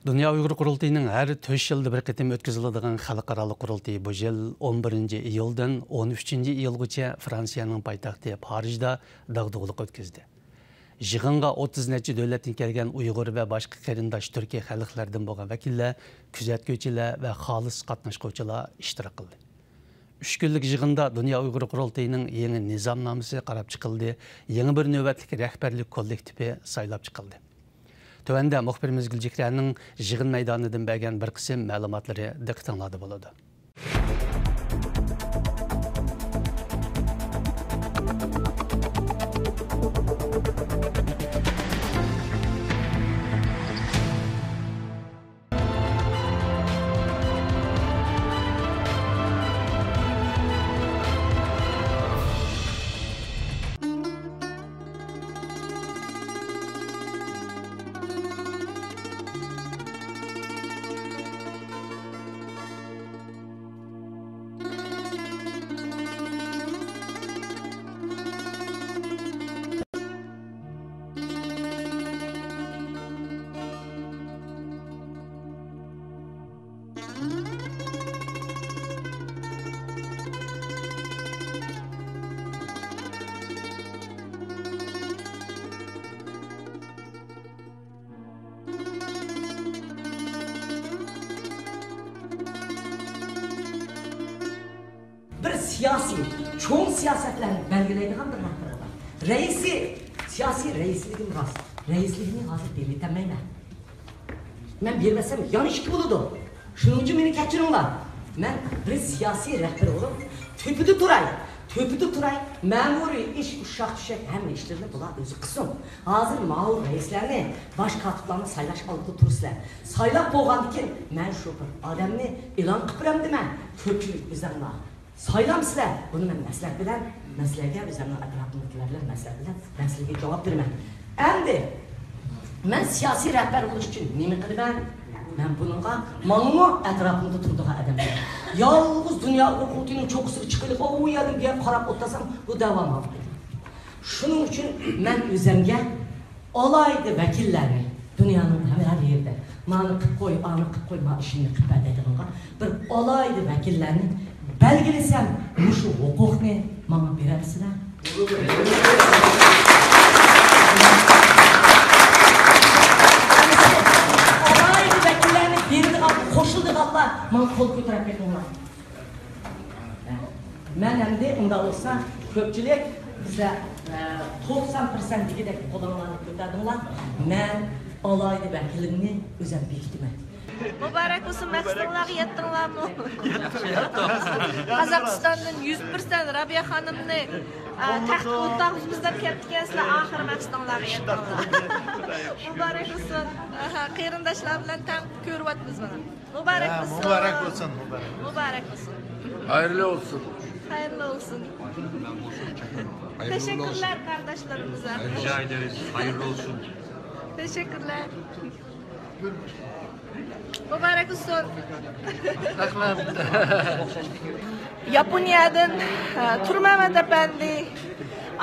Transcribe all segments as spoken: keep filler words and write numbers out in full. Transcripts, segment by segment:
دۇنيا ئۇيغۇر قۇرۇلتىيىنىڭ ھەر تۆت يىلدا بىر قېتىم ئۆتكۈزۈلىدىغان خەلقئارالىق قۇرۇلتىيى بۇ يىل ئون بىرىنچى ئىيۇلدىن ئون ئۈچىنچى ئىيۇلغىچە فرانسىيەنىڭ پايتەختى پارىژدا داغدۇغىلىق ئۆتكۈزدى. يىغىنغا ئوتتۇز نەچچە دۆلەتتىن كەلگەن ئۇيغۇر ۋە باشقا قېرىنداش تۈركىي خەلقلەردىن بولغان ۋەكىللەر، كۆزەتكۈچىلەر ۋە خالىس قاتناشقۇچىلار ئىشتىراك قىلدى. ئۈچ كۈنلۈك يىغىندا دۇنيا ئۇيغۇر قۇرۇلتىيىنىڭ يېڭى نىزامنامىسى قاراپ چىقىلدى، يېڭى بىر نۆۋەتلىك رەھبەرلىك كوللېكتىپى سايلاپ چىقىلدى. تۆۋەندە مۇخبىرىمىز گۈلچېھرەنىڭ يىغىن مەيدانىدىن بەرگەن بىر قىسىم مەلۇماتلىرى دىققىتىڭلاردا بولىدۇ. بىر سىياسىي، چوڭ سىياسەتلەرنى بەلگىلەيدىغان بىر رەھبەر بولغان. رەئىسى، سىياسىي رەئىسلىكىم راست. رەئىسلىكىنى ھازىر بېرىۋېتەلمەيمەن. مەن بېرىۋەتسەم يەنە ئىككى بولىدۇ. شۇنىڭ ئۈچۈن مېنى كەچۈرۈڭلار. مەن بىر سىياسىي رەھبەر بولۇپ، تۆپىدە تۇراي. تۆپىدە تۇراي. مەمۇرىي ئىش، ئۇششاق-چۈششەك ھەممە ئىشلىرىنى بۇلار ئۆزى قىلسۇن. ھازىر ماۋۇ رەئىسلەرنى، باش كاتىپلارنى سايلاش ئالدىدا تۇرىسىلەر. سايلاپ بولغاندىن كېيىن مەن شۇ بىر ئادەمنى ئېلان قىلىپ بېرەمدىمەن. كۆپچىلىك ئۆزۈڭلار سايلامسىلەر. بۇنى مەن مەسلىھەت بىلەن، مەن سىلەرگە ئۆزۈمنىڭ ئەتراپىمدىكىلەر بىلەن مەسلىھەت بىلەن مەسىلىگە جاۋاب بېرىمەن. ئەمدى مەن سىياسىي رەھبەر بولۇش ئۈچۈن نېمە قىلىمەن؟ مەن بۇنىڭغا ماڭىمۇ ئەتراپىمدا تۇرىدىغان ئادەم بار. يالغۇز دۇنيا ئۇيغۇر قۇرۇلتىيىنىڭ چوققىسىغا چىقىلىپ، ئۇ يەردىن بۇ يەرگە قاراپ ئولتۇرسام، بۇ دەۋا ماڭىدۇ. شۇنىڭ ئۈچۈن مەن ئۆزۈمگە ئالاھىدە ۋەكىللەرنى، دۇنيانىڭ ھەر يېرىدە مانى قىپ قوي، ئانى قىپ قوي، ما ئىشىمنى قىپ بەر دەيدىغانغا بىر ئالاھىدە ۋەكىللەرنى بەلگىلىسەم، مۇشۇ ھوقۇقنى ماڭا بېرەمسىلەر؟ ئالاھىدە ۋەكىللەرنى بېرىدىغان، قوشۇلىدىغانلار ماڭا قول كۆتۈرۈپ بېقىڭلار. مەن ئەمدى ئۇنداق بولسا كۆپچىلىك، بىزلەر، ئە، توقسان پىرسەنت دېگۈدەك قولۇڭلارنى كۆتەردىڭلار. مەن ئالاھىدە ۋەكىلىمنى ئۆزۈم بېكىتىمەن. مۇبارەك بولسۇن، مەقسىتىڭلارغا يەتتىڭلارمۇ؟ يەتتىم، يەتتىم. قازاقىستاندىن يۈز پىرسەنت رابىيە خانىمنى، ئە، تەختكە ئولتۇرغۇزىمىز دەپ كەپتىكەنسىلەر، ئاخىرى مەقسىتىڭلارغا يەتتىڭلار. مۇبارەك بولسۇن. ئاھا، قېرىنداشلار بىلەن تەڭ كۆرۈۋاتىمىز مانا. مۇبارەك ھە، بولسۇن. مۇبارەك بولسۇن، مۇبارەك. مۇبارەك بولسۇن. خەيرلى بولسۇن. خەيرلى بولسۇن. تەشەككۈرلەر قارداشلىرىمىزغا. رىجا ئېدىمىز. خەيرلى بولسۇن. تەشەككۈرلەر. مۇبارەك بولسۇن. رەھمەت. ياپونىيەدىن، ئە، تۇرمەمەت ئەپەندى،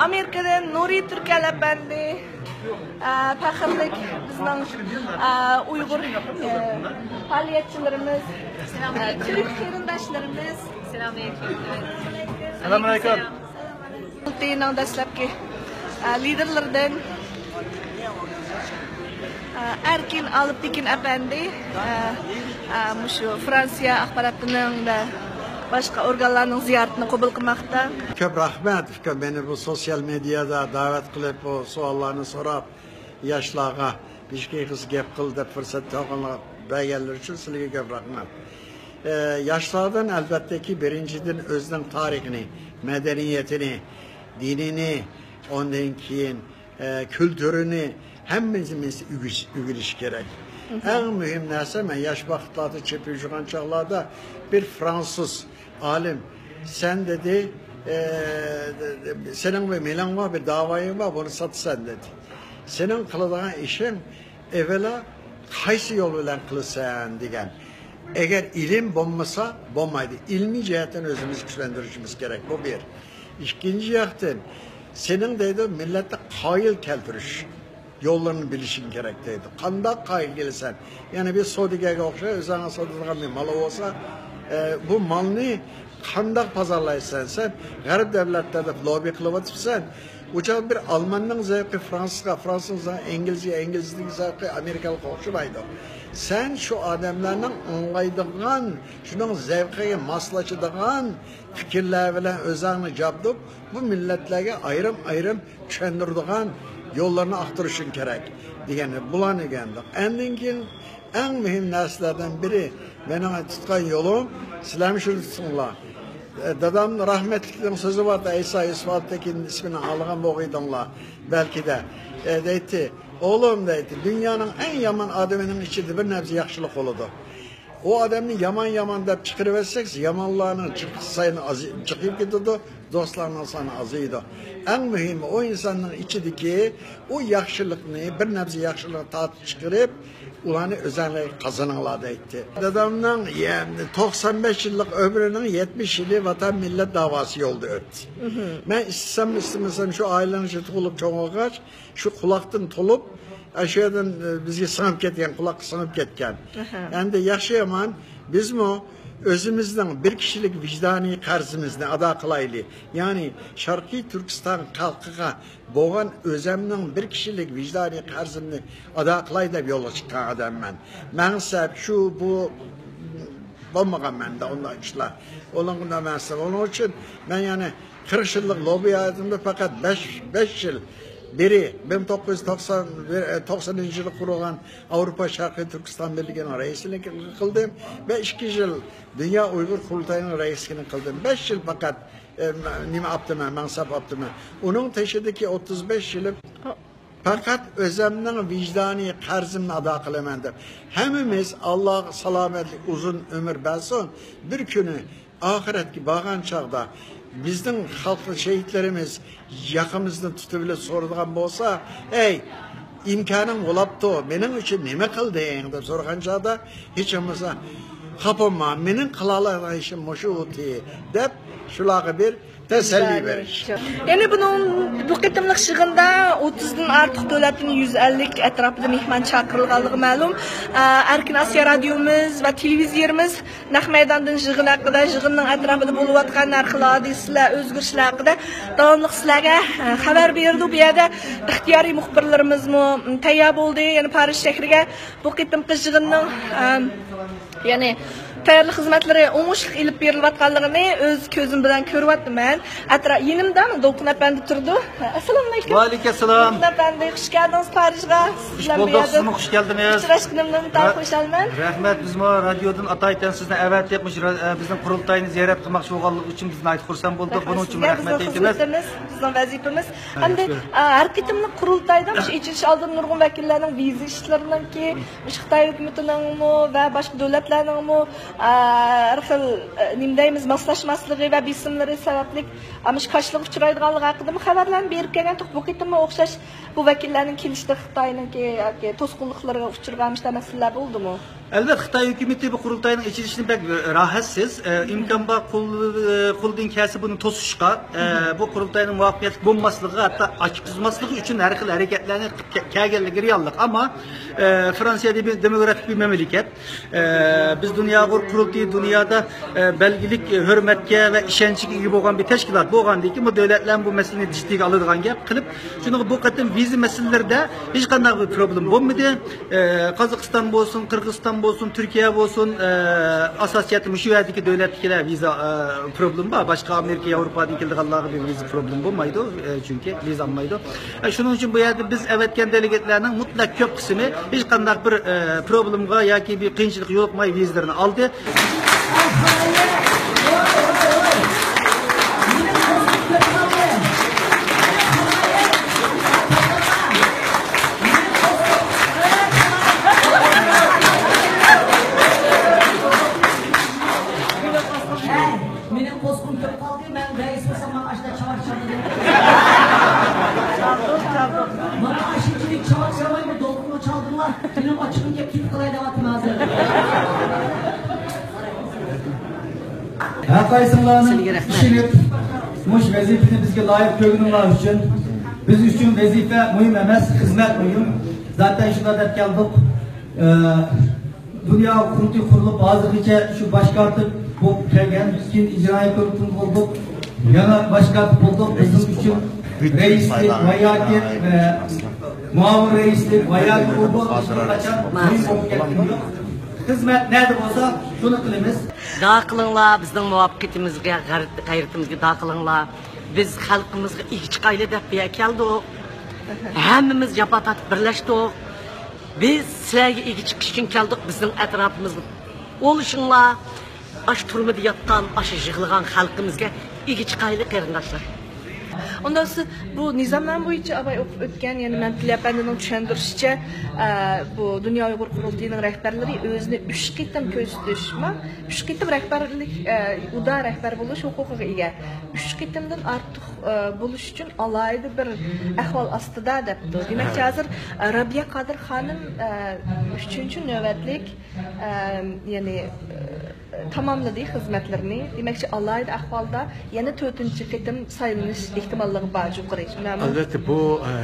ئامېرىكىدىن نۇرى تۈركەل ئەپەندى، ئە، پەخىرلىك بىزنىڭ، ئە، ئۇيغۇر، ئە، پائالىيەتچىلىرىمىز، ئە، تۈرك قېرىنداشلىرىمىز. سالام ئەلەيكۇم. سالام ئەلەيكۇم. قۇرۇلتىيىنىڭ دەسلەپكى، ئە، لىدېرلىرىدىن، ئە، ئەركىن ئالپتېكىن ئەپەندى، ئە، ئە، مۇشۇ فرانسىيە ئاخباراتىنىڭ ۋە باشقا ئورگانلارنىڭ زىيارىتىنى قوبۇل قىلماقتا. كۆپ رەھمەت، ئۇكا، مېنى بۇ سوتسىيال مېدىيادا دەۋەت قىلىپ، بۇ سوئاللارنى سوراپ، ياشلارغا بىر ئىككى ئېغىز گەپ قىل دەپ پۇرسەت تاپقانلار بەرگەنلىرى ئۈچۈن سىلەرگە كۆپ رەھمەت. ئە، ياشلاردىن، ئەلۋەتتىكى، بىرىنچىدىن، ئۆزىنىڭ تارىخىنى، مەدەنىيىتىنى، دىنىنى، ئۇندىن كېيىن، ئە، كۈلتۈرىنى ھەممىمىز ئۆگىنىش، ئۆگىنىش كېرەك. ئەڭ مۇھىم نەرسە، مەن ياش ۋاقىتلاردا چېپىپ يۈرگەن چاغلاردا بىر فرانسۇز ئالىم، سەن دېدى، ئە، سېنىڭ بىر مېنىڭ بار، بىر داۋايىڭ بار، بۇنى ساتىسەن دېدى. سېنىڭ قىلىدىغان ئىشىڭ ئەۋۋەلا قايسى يول بىلەن قىلىسەن دېگەن. ئەگەر ئىلىم بولمىسا، بولمايدۇ. ئىلمىي جەھەتتىن ئۆزىمىزنى كۈچلەندۈرۈشىمىز كېرەك. بۇ بىر. ئىككىنچى ياقتىن، سېنىڭ دەيدۇ، مىللەتنى قايىل كەلتۈرۈش يوللىرىنى بىلىشىڭ كېرەك دەيدۇ. قانداق قايىل كېلىسەن؟ يەنە بىر سودىگەرگە ئوخشاش ئۆزۈڭ ساتىدىغان بىر مال بولسا، ئە، بۇ مالنى قانداق پازارلايسەن؟ سەن غەرب دۆلەتلەردە لوببى قىلىۋاتىسەن. ئۇ چاغدا بىر ئالماننىڭ زەۋقى فرانسىزغا، فرانسىزنىڭ ئىنگلىزگە، ئىنگلىزنىڭ زەۋقى ئامېرىكالىققا ئوخشىمايدۇ. سەن شۇ ئادەملەرنىڭ ئاڭلايدىغان، شۇنىڭ زەۋقىگە ماسلىشىدىغان پىكىرلەر بىلەن ئۆزۈڭنى جابدۇپ، بۇ مىللەتلەرگە ئايرىم-ئايرىم چۈشەندۈرىدىغان يوللارنى ئاختۇرۇشۇڭ كېرەك دېگەننى بۇلارنى ئۆگەندۇق. ئاندىن كېيىن ئەڭ مۇھىم نەرسىلەردىن بىرى، مېنىڭ تۇتقان يولۇم، سىلەرمۇ شۇنى تۇتۇڭلار. ئە، دادام رەھمەتلىكنىڭ سۆزى بار، ئەيسا يۈسۈپ ئالتەكىن ئىسمىنى ئاڭلىغان بولغىيدىڭلار بەلكىدە. ئە، دەيتتى، ئوغلۇم، دەيتتى، دۇنيانىڭ ئەڭ يامان ئادىمىنىڭ ئىچىدە بىر نەرسە ياخشىلىق بولىدۇ. ئۇ ئادەمنى يامان-يامان دەپ چىقىرىۋەتسەك، يامانلارنىڭ چىقىش سايىنى ئازىي-، چىقىپ كېتىدۇ، دوستلارنىڭ سانى ئازىيىدۇ. ئەڭ مۇھىمى، ئۇ ئىنساننىڭ ئىچىدىكى ئۇ ياخشىلىقنى، بىر نەرسە ياخشىلىقنى تارتىپ چىقىرىپ، ئۇلارنى ئۆزەڭلەرگە قازىنىڭلار دەيتتى. دادامنىڭ يە-، توقسان بەش يىللىق ئۆمرىنىڭ يەتمىش يىلى ۋەتەن مىللەت داۋاسى يولدا ئۆتتى. مەن ئىستىسەم ئىستىمىسەم شۇ ئائىلىنىڭ ئىچىدە تۇغۇلۇپ چوڭ بولغاچ، شۇ قۇلاقتىن تولۇپ، ئە، شۇ يەردىن، ئە، بىزگە سىڭىپ كەتكەن، قۇلاققا سىڭىپ كەتكەن. ئەھە. ئەمدى ياخشى يامان بىزمۇ ئۆزىمىزنىڭ بىر كىشىلىك ۋىجدانىي قەرزىمىزنى ئادا قىلايلى. يەنى شەرقىي تۈركىستان خەلقىگە بولغان ئۆزەمنىڭ بىر كىشىلىك ۋىجدانىي قەرزىمنى ئادا قىلاي دەپ يولغا چىققان ئادەممەن. مەقسەت شۇ، بۇ بولمىغان مەندە ئۇنداق ئىشلار. ئۇنىڭ ئۇنداق مەقسەت. ئۇنىڭ ئۈچۈن مەن يەنە قىرىق يىللىق لوببى ھاياتىمدا پەقەت بەش، بەش يىل بىرى، مىڭ توققۇز يۈز توقسان، توقسىنىنچى يىلى قۇرۇلغان ئاۋروپا شەرقىي تۈركىستان بىرلىكىنىڭ رەئىسلىكىنى قىلدىم ۋە ئىككى يىل دۇنيا ئۇيغۇر قۇرۇلتىيىنىڭ رەئىسلىكىنى قىلدىم. بەش يىل پەقەت، ئە، نېمە ئاپتىمەن، مەنسەپ ئاپتىمەن. ئۇنىڭ تېشىدىكى ئوتتۇز بەش يىلىم پەقەت ئۆزەمنىڭ ۋىجدانىي قەرزىمنى ئادا قىلىمەن دەپ، ھەممىمىز ئاللاغا سالامەتلىك، ئۇزۇن ئۆمۈر بەرسۇن، بىر كۈنى ئاخىرەتكە بارغان چاغدا بىزنىڭ خەلق شېھىتلىرىمىز ياقىمىزنى تۇتۇۋېلىپ سورىدىغان بولسا، ئەي، ئىمكانىڭ بولاپتۇ، مېنىڭ ئۈچۈن نېمە قىلدىڭ دەپ سورىغان چاغدا، ھېچ بولمىسا، خاپا بولما، مېنىڭ قىلالايدىغان ئىشىم مۇشۇ ئىدى دەپ، شۇلارغا بىر تەسەللى بېرىش. يەنى بۇنىڭ، بۇ قېتىملىق يىغىندا ئوتتۇزدىن ئارتۇق دۆلەتتىن يۈز ئەللىك ئەتراپىدا مېھمان چاقىرىلغانلىقى مەلۇم. ئە، ئەركىن ئاسىيا رادىيومىز ۋە تېلېۋىزىيەمىز نەق مەيداندىن يىغىن ھەققىدە، يىغىننىڭ ئەتراپىدا بولۇۋاتقان ھەر خىل ھادىسىلەر، ئۆزگىرىشلەر ھەققىدە داۋاملىق سىلەرگە، ئە، خەۋەر بېرىدۇ. بۇ يەردە ئىختىيارىي مۇخبىرلىرىمىزمۇ، م، تەييار بولدى. يەنى پارىژ شەھىرىگە بۇ قېتىمقى يىغىننىڭ، ئەم، يەنى تەييارلىق خىزمەتلىرى ئوڭۇشلۇق ئېلىپ بېرىلىۋاتقانلىقىنى ئۆز كۆزۈم بىلەن كۆرۈۋاتىمەن. ئەترا-، يېنىمدا دولقۇن ئەپەندى تۇرىدۇ. ئەسسالامۇئەلەيكۇم. ۋەئەلەيكۇم ئەسسالام. دولقۇن ئەپەندى، خۇش كەلدىڭىز پارىژغا. سىز خۇش بىلەن بۇ بولدۇق، يەردە سىزمۇ خۇش كەلدىڭىز. ئۇچراشقىنىمدىن تايىن ۋە خۇشالمەن. رەھمەت، بىزمۇ رادىيودىن ئاتايىتەن سىزنى ئەۋەتىپ، مۇشۇ را-، ئە، بىزنىڭ قۇرۇلتاينى زىيارەت قىلماقچى بولغانلىقى ئۈچۈن بىزنى ئايتىپ خۇرسەن بولدۇق. رەھمەت بۇنىڭ ئۈچۈن سىزگە، رەھمەت بىزنىڭ ئېيتىمىز. خىزمىتىمىز، بىزنىڭ ۋەزىپىمىز. ھەمدە، ئە، ھەر قېتىملىق قۇرۇلتايدا مۇشۇ ئېچىلىش ئالدىدا نۇرغۇن ۋەكىللەرنىڭ ۋىزا ئىشلىرىنىڭكى، مۇشۇ خىتاي ھۆكۈمىتىنىڭمۇ ۋە باشقا دۆلەتلەرنىڭمۇ، ئە، ھەر خىل، ئە، نېمە دەيمىز، ماسلاشماسلىقى ۋە بېسىملىرى سەۋەبلىك، ئە، مۇشۇ كاشىلىققا ئۇچرايدىغانلىقى ھەققىدىمۇ خەۋەرلەرنى بېرىپ كەلگەن. بۇ قېتىممۇ ئوخشاش بۇ ۋەكىللەرنىڭ كېلىشىدە خىتاينىڭكى ياكى توسقۇنلۇقلىرىغا ئۇچرىغان مۇشۇنداق مەسىلىلەر بولدىمۇ؟ ئەلۋەتتە، خىتاي ھۆكۈمىتى بۇ قۇرۇلتاينىڭ ئېچىلىشىدىن بەك راھەتسىز. ئە، ئىمكان بار قول-، قولدىن كەلسە بۇنى توسۇشقا، ئە، بۇ قۇرۇلتاينىڭ مۇۋەپپەقىيەتلىك بولماسلىقىغا، ھەتتا ئاچقۇزماسلىقى ئۈچۈن ھەر خىل ھەرىكەتلەرنى قىلىپ كە-، كەلگەنلىكى رېئاللىق. ئەمما، ئە، فرانسىيە دېمو-، دېموكراتىك بىر مەملىكەت. ئە، بىز دۇنيا ئۇيغۇر قۇرۇلتىيى دۇنيادا، ئە، بەلگىلىك ھۆرمەتكە ۋە ئىشەنچكە ئىگە بولغان بىر تەشكىلات بولغاندىن كېيىن، بۇ دۆلەتلەرمۇ بۇ مەسىلىنى جىددىيگە ئالىدىغان گەپ قىلىپ، شۇنىڭغا بۇ قېتىم ۋىزا مەسىلىلىرىدە ھېچقانداق بىر پروبلېما بولمىدى. ئە، قازاقىستان بولسۇن، قىرغىزىستان بولسۇن، تۈركىيە بولسۇن، ئە، ئاساسىي جەھەتتە مۇشۇ يەردىكى دۆلەتتىكىلەر ۋىزا، ئە، پروبلېما بار. باشقا ئامېرىكا، ياۋروپادىن كېلىدىغانلارغا بىر ۋىزا پروبلېما بولمايدۇ، ئە، چۈنكى ۋىزا ئالمايدۇ. ئە، شۇنىڭ ئۈچۈن بۇ يەردە بىز ئەۋەتكەن دېلېگاتلارنىڭ مۇتلەق كۆپ قىسمى ھېچقانداق بىر، ئە، پروبلېمىغا ياكى بىر قىيىنچىلىققا يولۇقماي ۋىزىلىرىنى ئالدى. مېنىڭ قوسقۇم كۆپ قالدى، مەن رەئىس بولسام ماڭا ئاشۇنداق چاۋاك چالدىڭلار. ماڭا ئاشۇنچىلىك چاۋاك چالماي بىر دولقۇنغا چالدىڭلار. مېنىڭ ئاچچىقىم كەپ كېتىپ قالاي دەۋاتىمەن ھازىر. ھەر قايسىڭلارنىڭ ئىشىنىپ، مۇشۇ ۋەزىپىنى بىزگە لايىق كۆرگىنىڭلار ئۈچۈن. بىز ئۈچۈن ۋەزىپە مۇھىم ئەمەس، خىزمەت مۇھىم. زاتەن شۇنداق دەپ كەلدۇق. ئە، دۇنيا قۇرۇلتىيى قۇرۇلۇپ، ھازىرغىچە شۇ باش كاتىپ بولۇپ كەلگەن، كېيىن ئىجرائىيە كومىتېتىنى قۇردۇق. يەنە باش كاتىپ بولدۇق. بىزنىڭ ئۈچۈن رەئىسلىك ۋە ياكى، ئە، مۇئاۋىن رەئىسلىك ۋە ياكى ئۇ بولۇش ھېچقاچان مۇھىم بولۇپ كەتكىنى يوق. خىزمەت نەدە بولسا، شۇنى قىلىمىز. دۇئا قىلىڭلار، بىزنىڭ مۇۋەپپەقىيىتىمىزگە، غەيرىتىمىزگە دۇئا قىلىڭلار. بىز خەلقىمىزغا ئىگە چىقايلى دەپ بۇ يەرگە كەلدۇق. ھەممىمىز جاپا تارتىپ بىرلەشتۇق. بىز سىلەرگە ئىگە چىقىش ئۈچۈن كەلدۇق. بىزنىڭ ئەتراپىمىزغا ئولىشىڭلار. ئاشۇ تۈرمىدە ياتقان، ئاشۇ يىغلىغان خەلقىمىزگە ئىگە چىقايلى، قېرىنداشلار. ئۇنداق بولسا، بۇ نىزامنامە بويىچە ئاباي ئوقۇپ ئۆتكەن، يەنى مەمتىلى ئەپەندىنىڭ چۈشەندۈرۈشىچە، ئە، بۇ دۇنيا ئۇيغۇر قۇرۇلتىيىنىڭ رەھبەرلىرى ئۆزىنى ئۈچ قېتىم كۆرسىتىش، ما، ئۈچ قېتىم رەھبەرلىك، ئە، ئۇدا رەھبەر بولۇش ھوقۇقىغا ئىگە. ئۈچ قېتىمدىن ئارتۇق، ئە، بولۇش ئۈچۈن ئالاھىدە بىر ئەھۋال ئاستىدا دەپتۇ. دېمەكچى، ھازىر، ئە، رابىيە قادىر خانىم، ئە، ئۈچىنچى نۆۋەتلىك، ئە، يەنى، ئە، تاماملىدى خىزمەتلىرىنى. دېمەكچى، ئالاھىدە ئەھۋالدا يەنە تۆتىنچى قېتىم سايلىنىش ئېھتىماللىقى بار، يۇقىرى، شۇنداقمۇ؟ ئەلۋەتتە، بۇ، ئە،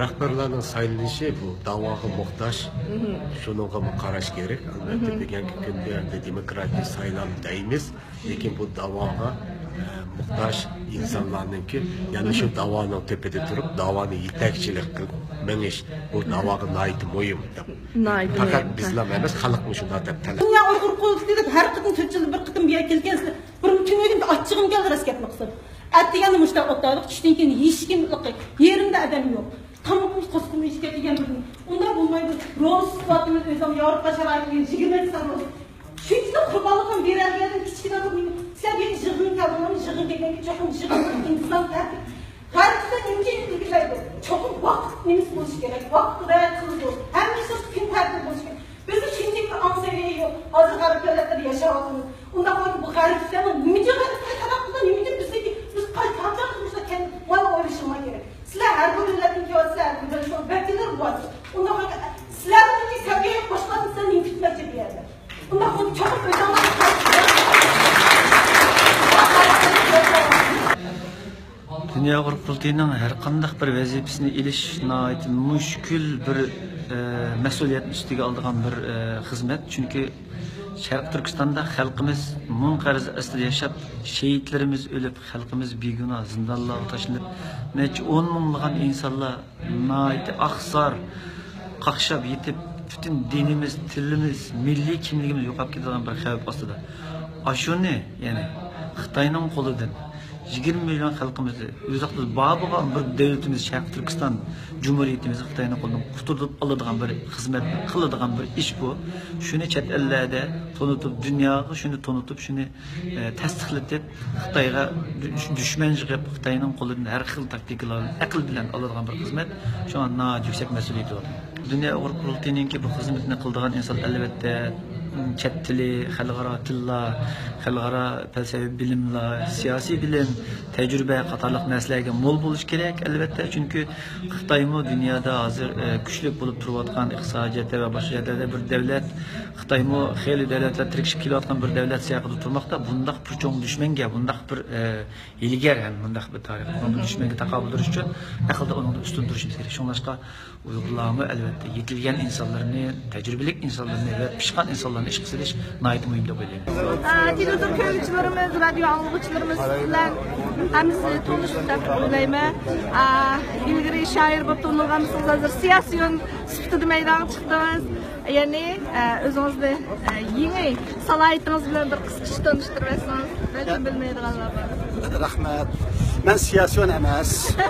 رەھبەرلەرنىڭ سايلىنىشى، بۇ داۋاغا موھتاج. مھم. شۇنىڭغا قاراش كېرەك. ئەلۋەتتە، مھم. بۈگۈنكى كۈندە ئەمدى دېموكراتىك سايلام دەيمىز. لېكىن بۇ داۋاغا، ئە، موھتاج ئىنسانلارنىڭكى يەنە شۇ داۋانىڭ تۆپىدە تۇرۇپ، داۋانى يېتەكچىلىك قىلىپ مېڭىش، بۇ داۋاغا ناھايىتى مۇھىم دەپ. ناھايىتى پەقەت مۇھىم. بىزلا ئەمەس، خەلقمۇ شۇنداق دەپ تەلەپ. دۇنيا ئۇيغۇر قۇرۇلتىيى دەپ ھەر قېتىم تۆت يىلدا بىر قېتىم بۇ يەرگە كەلگەنسىلەر. بىر تۈنۈگۈن ئاچچىقىم كەلدى، راست گەپنى قىلسام. ئەتىگەندە مۇشۇنداق ئولتۇردۇق، چۈشتىن كېيىن ھېچكىم يېرىمدە ئادەم يوق. تامىقىمىز، قورسىقىمىز ئېچىپ كەتتى يەنە بىر كۈن. ئۇنداق بولمايدۇ. روزا تۇتۇۋاتىمىز، ئۆزۈم ياۋروپا شارائىتىدىن يىگىرمە ئىنسان روزا. شۇنچىلىك قۇربانلىقىم بېرەلمىگەندىن كىچىككىنە بىر مېنى، سىلەر بۇ يەرگە يىغىن كەلدىڭلارمۇ؟ يىغىن كەلگەنكى چوقۇم يىغىن ئىنتىزام تەرتىپ. غەربلەر نېمە ئۈچۈن ئىلگىرىلەيدۇ؟ چوقۇم ۋاقىت نېمىسى بولۇشى كېرەك، ۋاقىت رىئايە قىلىدۇ. ھەممە ئىشنىڭ كۈن تەرتىپى بولۇشى كېرەك. بىزدە شۇنچىلىك بىر ئاڭ سەۋىيە يوق. ھازىر غەرب دۆلەتلىرىدە ياشاۋاتىمىز. ئۇنداق بولسا بۇ غەربلەرنىڭ نېمە ئۈچۈن غەربلەر تەرەققىي قىلىدۇ، نېمە ئۈچۈن بىزنىڭكى، بىز قاي-، قاچان مۇشۇنداق كەل-، مانا ئويلىشىڭلار كېرەك. سىلەر ھەر بىر دۆلەتتىن كېلىۋاتىسىلەر، ھەر بىر دۆلەتنىڭ ۋەكىللىرى بار. ئۇنداق بولسا سىلەرنىڭكى سەۋىيەگە قوشقاندا سىلەر نېمە كۈتمەكچى بۇ يەردە؟ ئۇنداق بولسا چوقۇم ئۆزۈڭلار دۇنيا ئۇيغۇر قۇرۇلتىيىنىڭ ھەر قانداق بىر ۋەزىپىسىنى ئېلىش ناھايىتى مۈشكۈل بىر، ئە، مەسئۇلىيەتنى ئۈستىگە ئالىدىغان بىر، ئە، خىزمەت. چۈنكى شەرقىي تۈركىستاندا خەلقىمىز مۇڭ قەرز ئاستىدا ياشاپ، شېھىتلىرىمىز ئۆلۈپ، خەلقىمىز بىگۇناھ زىندانلارغا تاشلىنىپ، نەچچە ئون مىڭلىغان ئىنسانلار ناھايىتى ئاقسار قاقشاپ يېتىپ، پۈتۈن دىنىمىز، تىلىمىز، مىللىي كىملىكىمىز يوقاپ كېتىدىغان بىر خەۋپ ئاستىدا. ئاشۇنى، يەنى خىتاينىڭ قولىدىن، يىگىرمە مىليون خەلقىمىزنى ئۆزى ئىقتىدارى بار بولغان بىر دۆلىتىمىز، شەرقىي تۈركىستان جۇمھۇرىيىتىمىزنى خىتاينىڭ قولىدىن قۇتۇلدۇرۇپ ئالىدىغان بىر خىزمەت، قىلىدىغان بىر ئىش بۇ. شۇنى چەت ئەللەردە تونۇتۇپ، دۇنياغا شۇنى تونۇتۇپ، شۇنى، ئە، تەستىقلىتىپ، خىتايغا دۈش-، دۈشمەن يىغىپ، خىتاينىڭ قولىدىن ھەر خىل تاكتىكىلار بىلەن، ئەقىل بىلەن ئالىدىغان بىر خىزمەت. شۇڭا ناھايىتى يۈكسەك مەسئۇلىيىتى بار. دۇنيا ئۇيغۇر قۇرۇلتىيىنىڭكى بۇ خىزمىتىنى قىلىدىغان ئىنسان، ئەلۋەتتە، چەت تىلى، خەلقئارا تىللار، خەلقئارا پەلسەپە بىلىملەر، سىياسىي بىلىم، تەجرىبە قاتارلىق نەرسىلەرگە مول بولۇشى كېرەك، ئەلۋەتتە. چۈنكى خىتايمۇ دۇنيادا ھازىر، ئە، كۈچلۈك بولۇپ تۇرۇۋاتقان، ئىقتىسادىي جەھەتتە ۋە باشقا جەھەتلەردە بىر دۆلەت. خىتايمۇ خېلى دۆلەتلەر تىركىشىپ كېلىۋاتقان بىر دۆلەت سىياقىدا تۇرماقتا. بۇنداق بىر چوڭ دۈشمەنگە، بۇنداق بىر، ئە، ھىيلىگەر ھەم بۇنداق بىر تارىخ، بۇ دۈشمەنگە تاقابىل تۇرۇش ئۈچۈن ئەقىلدە ئۇنىڭدىن ئۈستۈن تۇرۇشىمىز كېرەك. شۇڭلاشقا ئۇيغۇرلارمۇ ئەلۋەتتە يېتىلگەن ئىنسانلىرىنى، تەجرىبىلىك ئىنسانلىرىنى ۋە پىشقان ئىنسانلارنى ئىشقا سېلىش ناھايىتى مۇھىم دەپ ئويلايمەن. ئا، تېلېۋىزور كۆرگۈچىلىرىمىز، رادىيو ئاڭلىغۇچىلىرىمىز، سىز بىلەن ھەممىسى تونۇش دەپ ئويلايمەن. ئا، ئىلگىرى شائىر بولۇپ تونۇلغانمىسىز، ھازىر سىياسىيون سۈپىتىدە مەيدانغا چىقتىڭىز. يەنى، ئە، ئۆزىڭىزنى، ئە، يېڭى سالاھىيىتىڭىز بىلەن بىر قىسقىچە تونۇشتۇرۇۋەتسىڭىز، بەلكىم بىلمەيدىغانلار بار. رەھمەت. مەن سىياسىيون ئەمەس. ئە،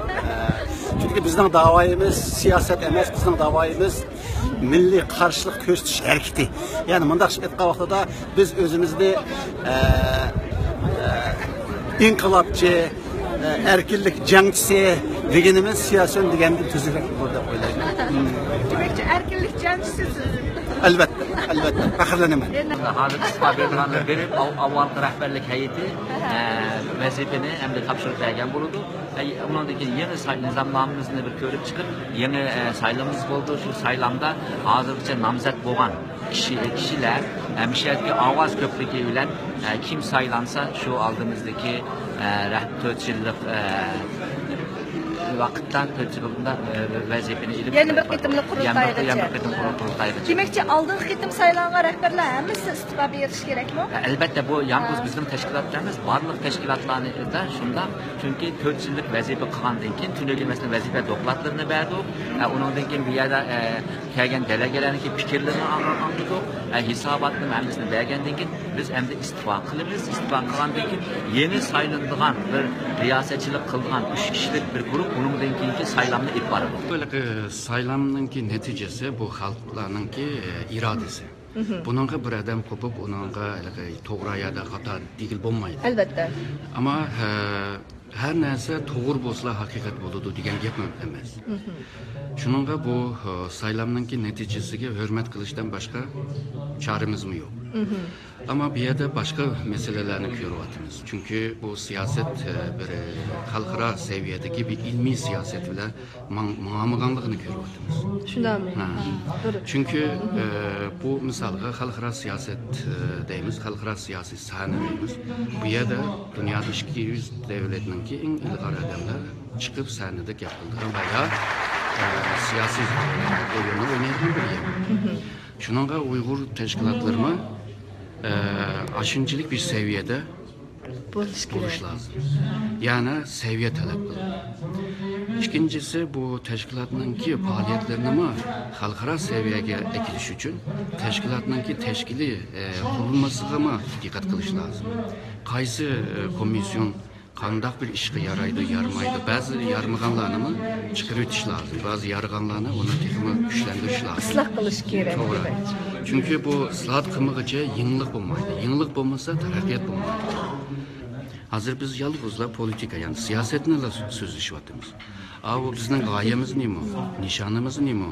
چۈنكى بىزنىڭ داۋايىمىز سىياسەت ئەمەس، بىزنىڭ داۋايىمىز مىللىي قارشىلىق كۆرسىتىش ھەرىكىتى. يەنى مۇنداق ئېيتقان ۋاقتىدا بىز ئۆزىمىزنى، ئە، ئە، ئىنقىلابچى، ئەركىنلىك جەڭچىسى دېگىنىمىز سىياسىيون دېگەندىن تۈزۈكرەك بولىدۇ دەپ ئويلايمەن. دېمەكچى، ئەركىنلىك جەڭچىسى سىز. ئەلۋەتتە، ئەلۋەتتە، پەخىرلىنىمەن. ھازىر ئىستېپا بېرىدىغانلار بېرىپ، ئاۋ-، ئاۋۋالقى رەھبەرلىك ھەيئىتى، ئە، ۋەزىپىنى ئەمدى تاپشۇرۇپ بەرگەن بولىدۇ. ئە، ئۇنىڭدىن كېيىن يېڭى ساي-، نىزامنامىمىزنى بىر كۆرۈپ چىقىپ، يېڭى، ئە، سايلىمىمىز بولىدۇ. شۇ سايلامدا ھازىرغىچە نامزەت بولغان كىشى، كىشىلەر، ئە، مۇشۇ يەردىكى ئاۋاز كۆپلۈكى بىلەن، ئە، كىم سايلانسا، شۇ ئالدىمىزدىكى، ئە، رەھ-، تۆت يىللىق، ئە، ۋاقىتتا، تۆت يىللىق، ئە، ۋەزىپىنى ئېلىپ، يەنە بىر قېتىملىق قۇرۇلتايغىچە. يەنە بىر، يەنە بىر قېتىم قۇرۇل-، قۇرۇلتايغىچە. دېمەكچى، ئالدىنقى قېتىم سايلانغان رەھبەرلەر ھەممىسى ئىستېپا بېرىشى كېرەكمۇ؟ ئە، ئەلۋەتتە، بۇ يالغۇز ھە. بىزنىڭ تەشكىلاتتا ئەمەس، بارلىق تەشكىلاتلاردا شۇنداق. چۈنكى تۆت يىللىق ۋەزىپە قىلغاندىن كېيىن، تۈنۈگۈن مەسىلەن ۋەزىپە دوكلاتلىرىنى بەردۇق. ئە، ئۇنىڭدىن كېيىن بۇ يەردە، ئە، كەلگەن دېلېگاتلارنىڭكى پىكىرلىرىنى ئاڭ-، ئاڭلىدۇق. ئە، ھېساباتنىمۇ ھەممىسىنى بەرگەندىن كېيىن، بىز ئەمدى ئىستېپا قىلىمىز. ئىستېپا قىلغاندىن كېيىن، يېڭى سايلىنىدىغان بىر رىياسەتچىلىك قىلىدىغان ئۈچ كىشىلىك بىر گۇرۇپ ئۇنىڭدىن كېيىنكى سايلامنى ئېلىپ بارىدۇ. ھېلىقى سايلامنىڭكى نەتىجىسى بۇ خەلقلەرنىڭكى، ئە، ئىرادىسى. مھم. بۇنىڭغا بىر ئادەم قوپۇپ، ئۇنىڭغا ھېلىقى توغرا يا خاتا دېگىلى بولمايدۇ. ئەلۋەتتە. ئەمما، ئە، ھەر نەرسە توغرا بولسىلا ھەقىقەت بولىدۇ دېگەن گەپ ئەمەس. مھم. شۇنىڭغا بۇ، ئە، سايلامنىڭكى نەتىجىسىگە ھۆرمەت قىلىشتىن باشقا چارىمىزمۇ يوق. مھم. ئەمما بۇ يەردە باشقا مەسىلىلەرنى كۆرۈۋاتىمىز. چۈنكى بۇ سىياسەت، ئە، بىر، ئە، خەلقئارا سەۋىيەدىكى بىر ئىلمىي سىياسەت بىلەن ماڭ-، ماڭالمىغانلىقىنى كۆرۈۋاتىمىز. شۇنداقمۇ؟ ھە. ھە، بىر چۈنكى، ئە، بۇ مىسالغا خەلقئارا سىياسەت، ئە، دەيمىز، خەلقئارا سىياسىي سەھنە دەيمىز. بۇ يەردە دۇنيادا ئىككى يۈز دۆلەتنىڭكى ئەڭ ئىلغار ئادەملەر چىقىپ سەھنىدە گەپ قىلىدىغان ۋە يا، ئە، سىياسىي ئويۇننى ئوينايدىغان بىر يەر. شۇنىڭغا ئۇيغۇر تەشكىلاتلىرىمۇ، ئە، ئاشۇنچىلىك بىر سەۋىيەدە بولۇش بولۇش كېرەك. لازىم. يەنى سەۋىيە تەلەپ قىلىدۇ. ئىككىنچىسى، بۇ تەشكىلاتنىڭكى پائالىيەتلىرىنىمۇ خەلقئارا سەۋىيەگە ئەكېلىش ئۈچۈن تەشكىلاتنىڭكى تەشكىلىي، ئە، قۇرۇلمىسىغىمۇ دىققەت قىلىش لازىم. قايسى، ئە، كومىسسىيون قانداق بىر ئىشقا يارايدۇ، يارىمايدۇ، بەزى يارىمىغانلارنىمۇ چىقىرىۋېتىش لازىم، بەزى يارىغانلارنى ئۇنى تېخىمۇ كۈچلەندۈرۈش لازىم. ئىسلاھ قىلىش كېرەك، توغرا. دېمەكچى. چۈنكى بۇ ئىسلاھات قىلمىغۇچە يېڭىلىق بولمايدۇ، يېڭىلىق بولمىسا تەرەققىيات بولمايدۇ. ھازىر بىز يالغۇزلا پولىتىكا، يەنى سىياسەتنىلا سۆزلىشىۋاتىمىز. ئاۋۇ بىزنىڭ غايىمىز نېمە؟ نىشانىمىز نېمە؟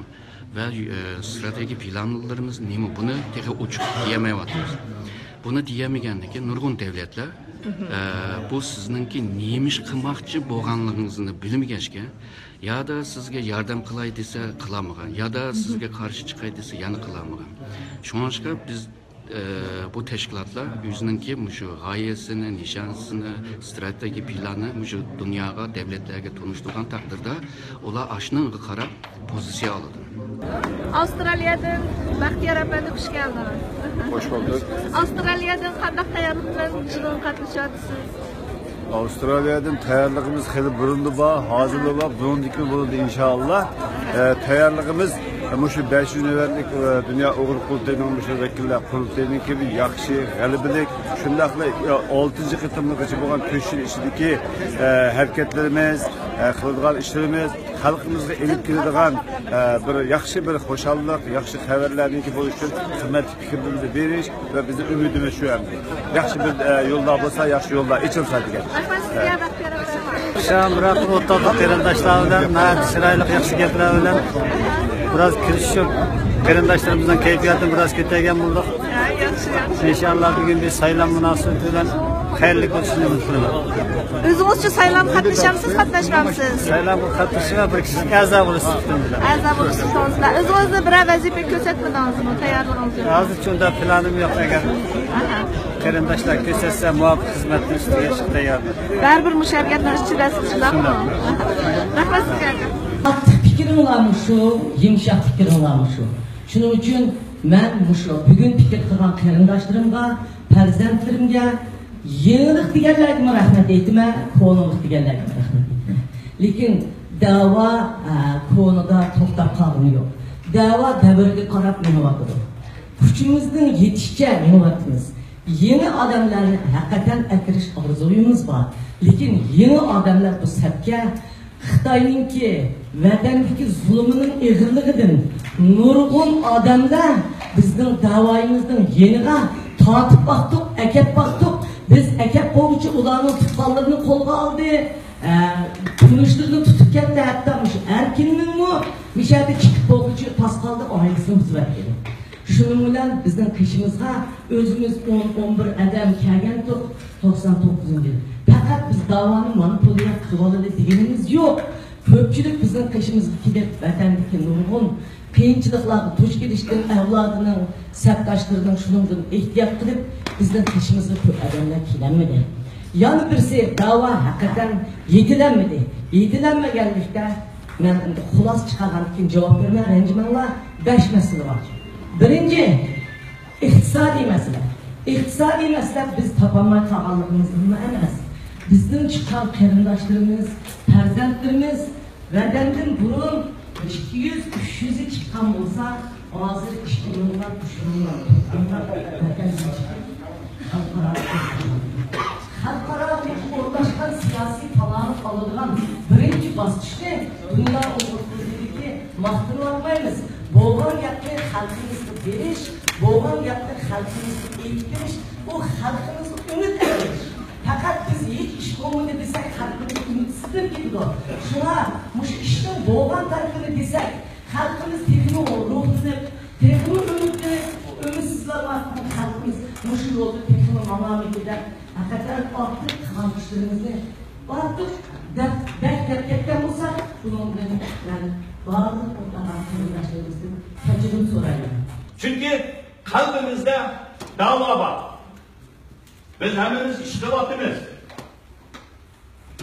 ۋە، ئە، ئىستراتېگىيە پىلانلىرىمىز نېمە؟ بۇنى تېخى ئوچۇق دېيەلمەيۋاتىمىز. بۇنى دېيەلمىگەندىن كېيىن نۇرغۇن دۆلەتلەر، ئە، بۇ سىزنىڭكى نېمە ئىش قىلماقچى بولغانلىقىڭىزنى بىلمىگەچكە، يادا سىزگە ياردەم قىلاي دېسە قىلالمىغان، يادا سىزگە قارشى چىقاي دېسە يەنە قىلالمىغان. شۇڭلاشقا بىز ئە، بۇ تەشكىلاتلار ئۆزىنىڭكى مۇشۇ غايىسىنى، نىشانىسىنى، ئىستراتېگىيە پىلانىنى مۇشۇ دۇنياغا، دۆلەتلەرگە تونۇشتۇرغان تەقدىردە، ئۇلار ئاشۇنىڭغا قاراپ پوزىتسىيە ئالىدۇ. ئاۋسترالىيەدىن بەختىيار ئەپەندى، خۇش كەلدىڭىز. خوش بولدۇق. ئاۋسترالىيەدىن قانداق تەييارلىق بىلەن يىغىنغا قاتنىشىۋاتىسىز؟ ئاۋسترالىيەدىن تەييارلىقىمىز خېلى بۇرۇندىن بار، ھازىرلا بار، بۇرۇندىكىمۇ بولىدۇ ئىنشائاللا. ئە، تەييارلىقىمىز، ئە، مۇشۇ بەشىنچى نۆۋەتلىك، ئە، دۇنيا ئۇيغۇر قۇرۇلتىيىنىڭ مۇشۇ ۋەكىللەر قۇرۇلتىيىنىڭكى بىر ياخشى، غەلىبىلىك، شۇنداقلا، ئە، ئالتىنچى قېتىملىقىچە بولغان تۆت يىل ئىچىدىكى، ئە، ھەرىكەتلىرىمىز، ئە، قىلىدىغان ئىشلىرىمىز خەلقىمىزغا ئېلىپ كېلىدىغان، ئە، بىر ياخشى بىر خۇشاللىق، ياخشى خەۋەرلەرنىڭكى بولۇشىدىن قىممەتلىك پىكىرلىرىمىزنى بېرىش ۋە بىزنىڭ ئۈمىدىمىز شۇ ئەمدى. ياخشى بىر، ئە، يوللار بولسا، ياخشى يوللار ئېچىلسا دېگەن. رەھمەت سىزگە، بەختىيار ئاكا. شام بىراق ئولتۇردۇق قېرىنداشلار بىلەن، ناھايىتى چىرايلىق ياخشى گەپلەر بىلەن بىراز كېلىشىپ، قېرىنداشلىرىمىزنىڭ كەيپىياتىنى بىراز كۆتەرگەن بولدۇق. ھە، ياخشى، ياخشى. ئىنشائاللا بۈگۈن بىز سايلام مۇناسىۋىتى بىلەن خەيرلىك ئۆتۈشىنى ئۈمىد قىلىمەن. ئۆزىڭىزچۇ سايلامغا قاتنىشامسىز، قاتناشمامسىز؟ سايلامغا قاتنىشىمەن، بىر كىشىلىك ئەزا بولۇش سۈپىتىم بىلەن. ئەزا بولۇش سۈپىتىڭىز بىلەن. ئۆزىڭىزنى بىرەر ۋەزىپىگە كۆرسەتمىدىڭىزمۇ؟ تەييارلىقىڭىزنى؟ ھازىرچە ئۇنداق پىلانىم يوق، ئەگەر ئاھا. قېرىنداشلار كۆرسەتسە مۇۋاپىق خىزمەتنى ئىشلىگەن تەييارمەن. بەرىبىر مۇشۇ ھەرىكەتنىڭ ئىچىدەسىز، شۇنداقمۇ؟ شۇنداق. رەھمەت سىزگە. قاتتىق پىكرىڭلارمۇ شۇ، يۇمشاق پىكرىڭلارمۇ شۇ. شۇنىڭ ئۈچۈن مەن مۇشۇ بۈگۈن پىكىر قىلغان قېرىنداشلىرىمغا، پەرزەنتلىرىمگە، يېڭىلىق دېگەنلەرگىمۇ رەھمەت ئېيتىمەن، كونىلىق دېگەنلەرگىمۇ رەھمەت ئېيتىمەن. لېكىن دەۋا، ئە، كونىدا توختاپ قالغىنى يوق. دەۋا دەۋرگە قاراپ مېڭىۋاتىدۇ. كۈچىمىزنىڭ يېتىشىچە مېڭىۋاتىمىز. يېڭى ئادەملەرنى ھەقىقەتەن ئەكىرىش ئارزۇيىمىز بار. لېكىن يېڭى ئادەملەر بۇ سەپكە خىتاينىڭكى ۋەتەندىكى زۇلۇمىنىڭ ئېغىرلىقىدىن نۇرغۇن ئادەملەر بىزنىڭ دەۋايىمىزنىڭ يېنىغا تارتىپ باقتۇق، ئەكەپ باقتۇق. بىز ئەكەپ بولغۇچە ئۇلارنىڭ تۇغقانلىرىنى قولغا ئالدى، ئە، تونۇشلىرىنى تۇتۇپ كەتتى. ھەتتا مۇشۇ ئەركىننىڭمۇ مىشەدە چىقىپ بولغۇچە پاسقالدا ئائىلىسىنى بۇزۇۋەتكەن. شۇنىڭ بىلەن بىزنىڭ قېشىمىزغا ئۆزىمىز ئون، ئون بىر ئادەم كەلگەنتۇق، توقسان توققۇزىنچى يىل. پەقەت بىز داۋانى مونوپولىيە قىلىۋالىدۇ دېگىنىمىز يوق. كۆپچىلىك بىزنىڭ قېشىمىزغا كېلىپ، ۋەتەندىكى نۇرغۇن قىيىنچىلىقلارغا دۇچ كېلىشتىن ئەۋلادىنىڭ، سەپداشلىرىنىڭ شۇنىڭدىن ئېھتىيات قىلىپ، بىزنىڭ قېشىمىزغا كۆپ ئادەملەر كېلەلمىدى. يەنە بىرسى، داۋا ھەقىقەتەن يېتىلەلمىدى. يېتىلەلمىگەنلىكتە، مەن ئەمدى خۇلاسە چىقارغاندىن كېيىن جاۋاب بېرىمەن، رەنجىمەڭلار. بەش مەسىلە بار. بىرىنچى، ئىقتىسادىي مەسىلە. ئىقتىسادىي مەسىلە بىز تاپالماي قالغانلىقىمىزدىنمۇ ئەمەس. بىزدىن چىققان قېرىنداشلىرىمىز، پەرزەنتلىرىمىز ۋەتەندىن بۇرۇن ئىككى يۈز، ئۈچ يۈزى چىققان بولسا، ھازىر ئىككى مىليون، ئۈچ مىليون ۋەتەندىن چىقىپ، خەلقئارا خەلقئارا ئورۇنلاشقان سىياسىي پالاڭلىق ئالىدىغان بىرىنچى باسقۇچنى دۇنيا ئۇيغۇر قۇرۇلتىيىدىكى ماختىنىۋاتمايمىز. بولغان گەپنى خەلقىمىزگە بېرىش، بولغان گەپنى خەلقىمىزگە ئېيتىپ بېرىش، ئۇ خەلقىمىزگە ئۈمىد بېرىش. پەقەت بىز ھېچ ئىش بولمىدى دېسەك، خەلقىمىز ئۈمىدسىزلىنىپ كېتىدۇ. شۇڭا مۇشۇ ئىشنىڭ بولغان تەرىپىنى دېسەك، خەلقىمىز تېخىمۇ روھلىنىپ، تېخىمۇ ئۈمىدلىنىپ، ئۈمىدسىزلەنمەسلىكى، خەلقىمىز مۇشۇ يولدا تېخىمۇ ماڭارمىكىن دەپ، ھەقىقەتەن ئارتۇق قىلغان ئىشلىرىمىزنى ئارتۇق دەپ، بەك دەپ كەتكەن بولساق، بۇنىڭدىن مەن بارلىق ئوتتۇرا قېرىنداشلىرىمىزدىن كەچۈرۈم سورايمەن. چۈنكى قەلبىمىزدە داۋا بار. بىز ھەممىمىز ئىش قىلىۋاتىمىز.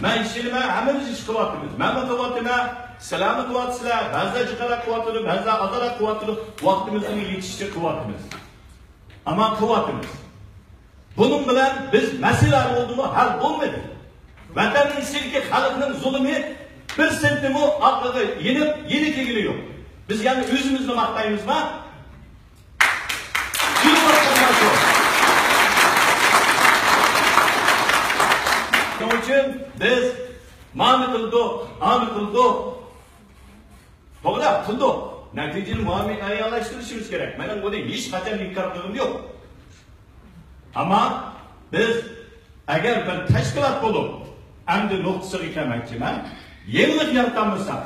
مەن ئىشىنىمەن، ھەممىمىز ئىش قىلىۋاتىمىز. مەنمۇ قىلىۋاتىمەن، سىلەرمۇ قىلىۋاتىسىلەر. بەزىلەر جىقراق قىلىۋاتىدۇ، بەزىلەر ئازراق قىلىۋاتىدۇ. ۋاقتىمىزنىڭ يېتىشىچە قىلىۋاتىمىز. ئەمما قىلىۋاتىمىز. بۇنىڭ بىلەن بىز مەسىلە ھەل بولدىمۇ؟ ھەل بولمىدى. ۋەتەننىڭ ئىچىدىكى خەلقنىڭ زۇلۇمى بىر سېنتىمۇ ئارقىغا يېنىپ، يېنىك دېگىنى يوق. بىز يەنە ئۆزىمىزنى ماختايمىزما؟ شۇنىڭ ئۈچۈن بىز مانى قىلدۇق، ئانى قىلدۇق. توغرا، قىلدۇق. نەتىجىنى مۇئەييەنلەشتۈرۈشىمىز كېرەك. مەن بۇنى ھېچقاچان ئىنكار قىلغىنىم يوق. ئەمما بىز ئەگەر بىر تەشكىلات بولۇپ، ئەمدى نۇقتىسىغا كەلمەكچىمەن، يېڭىلىق يارىتالمىساق،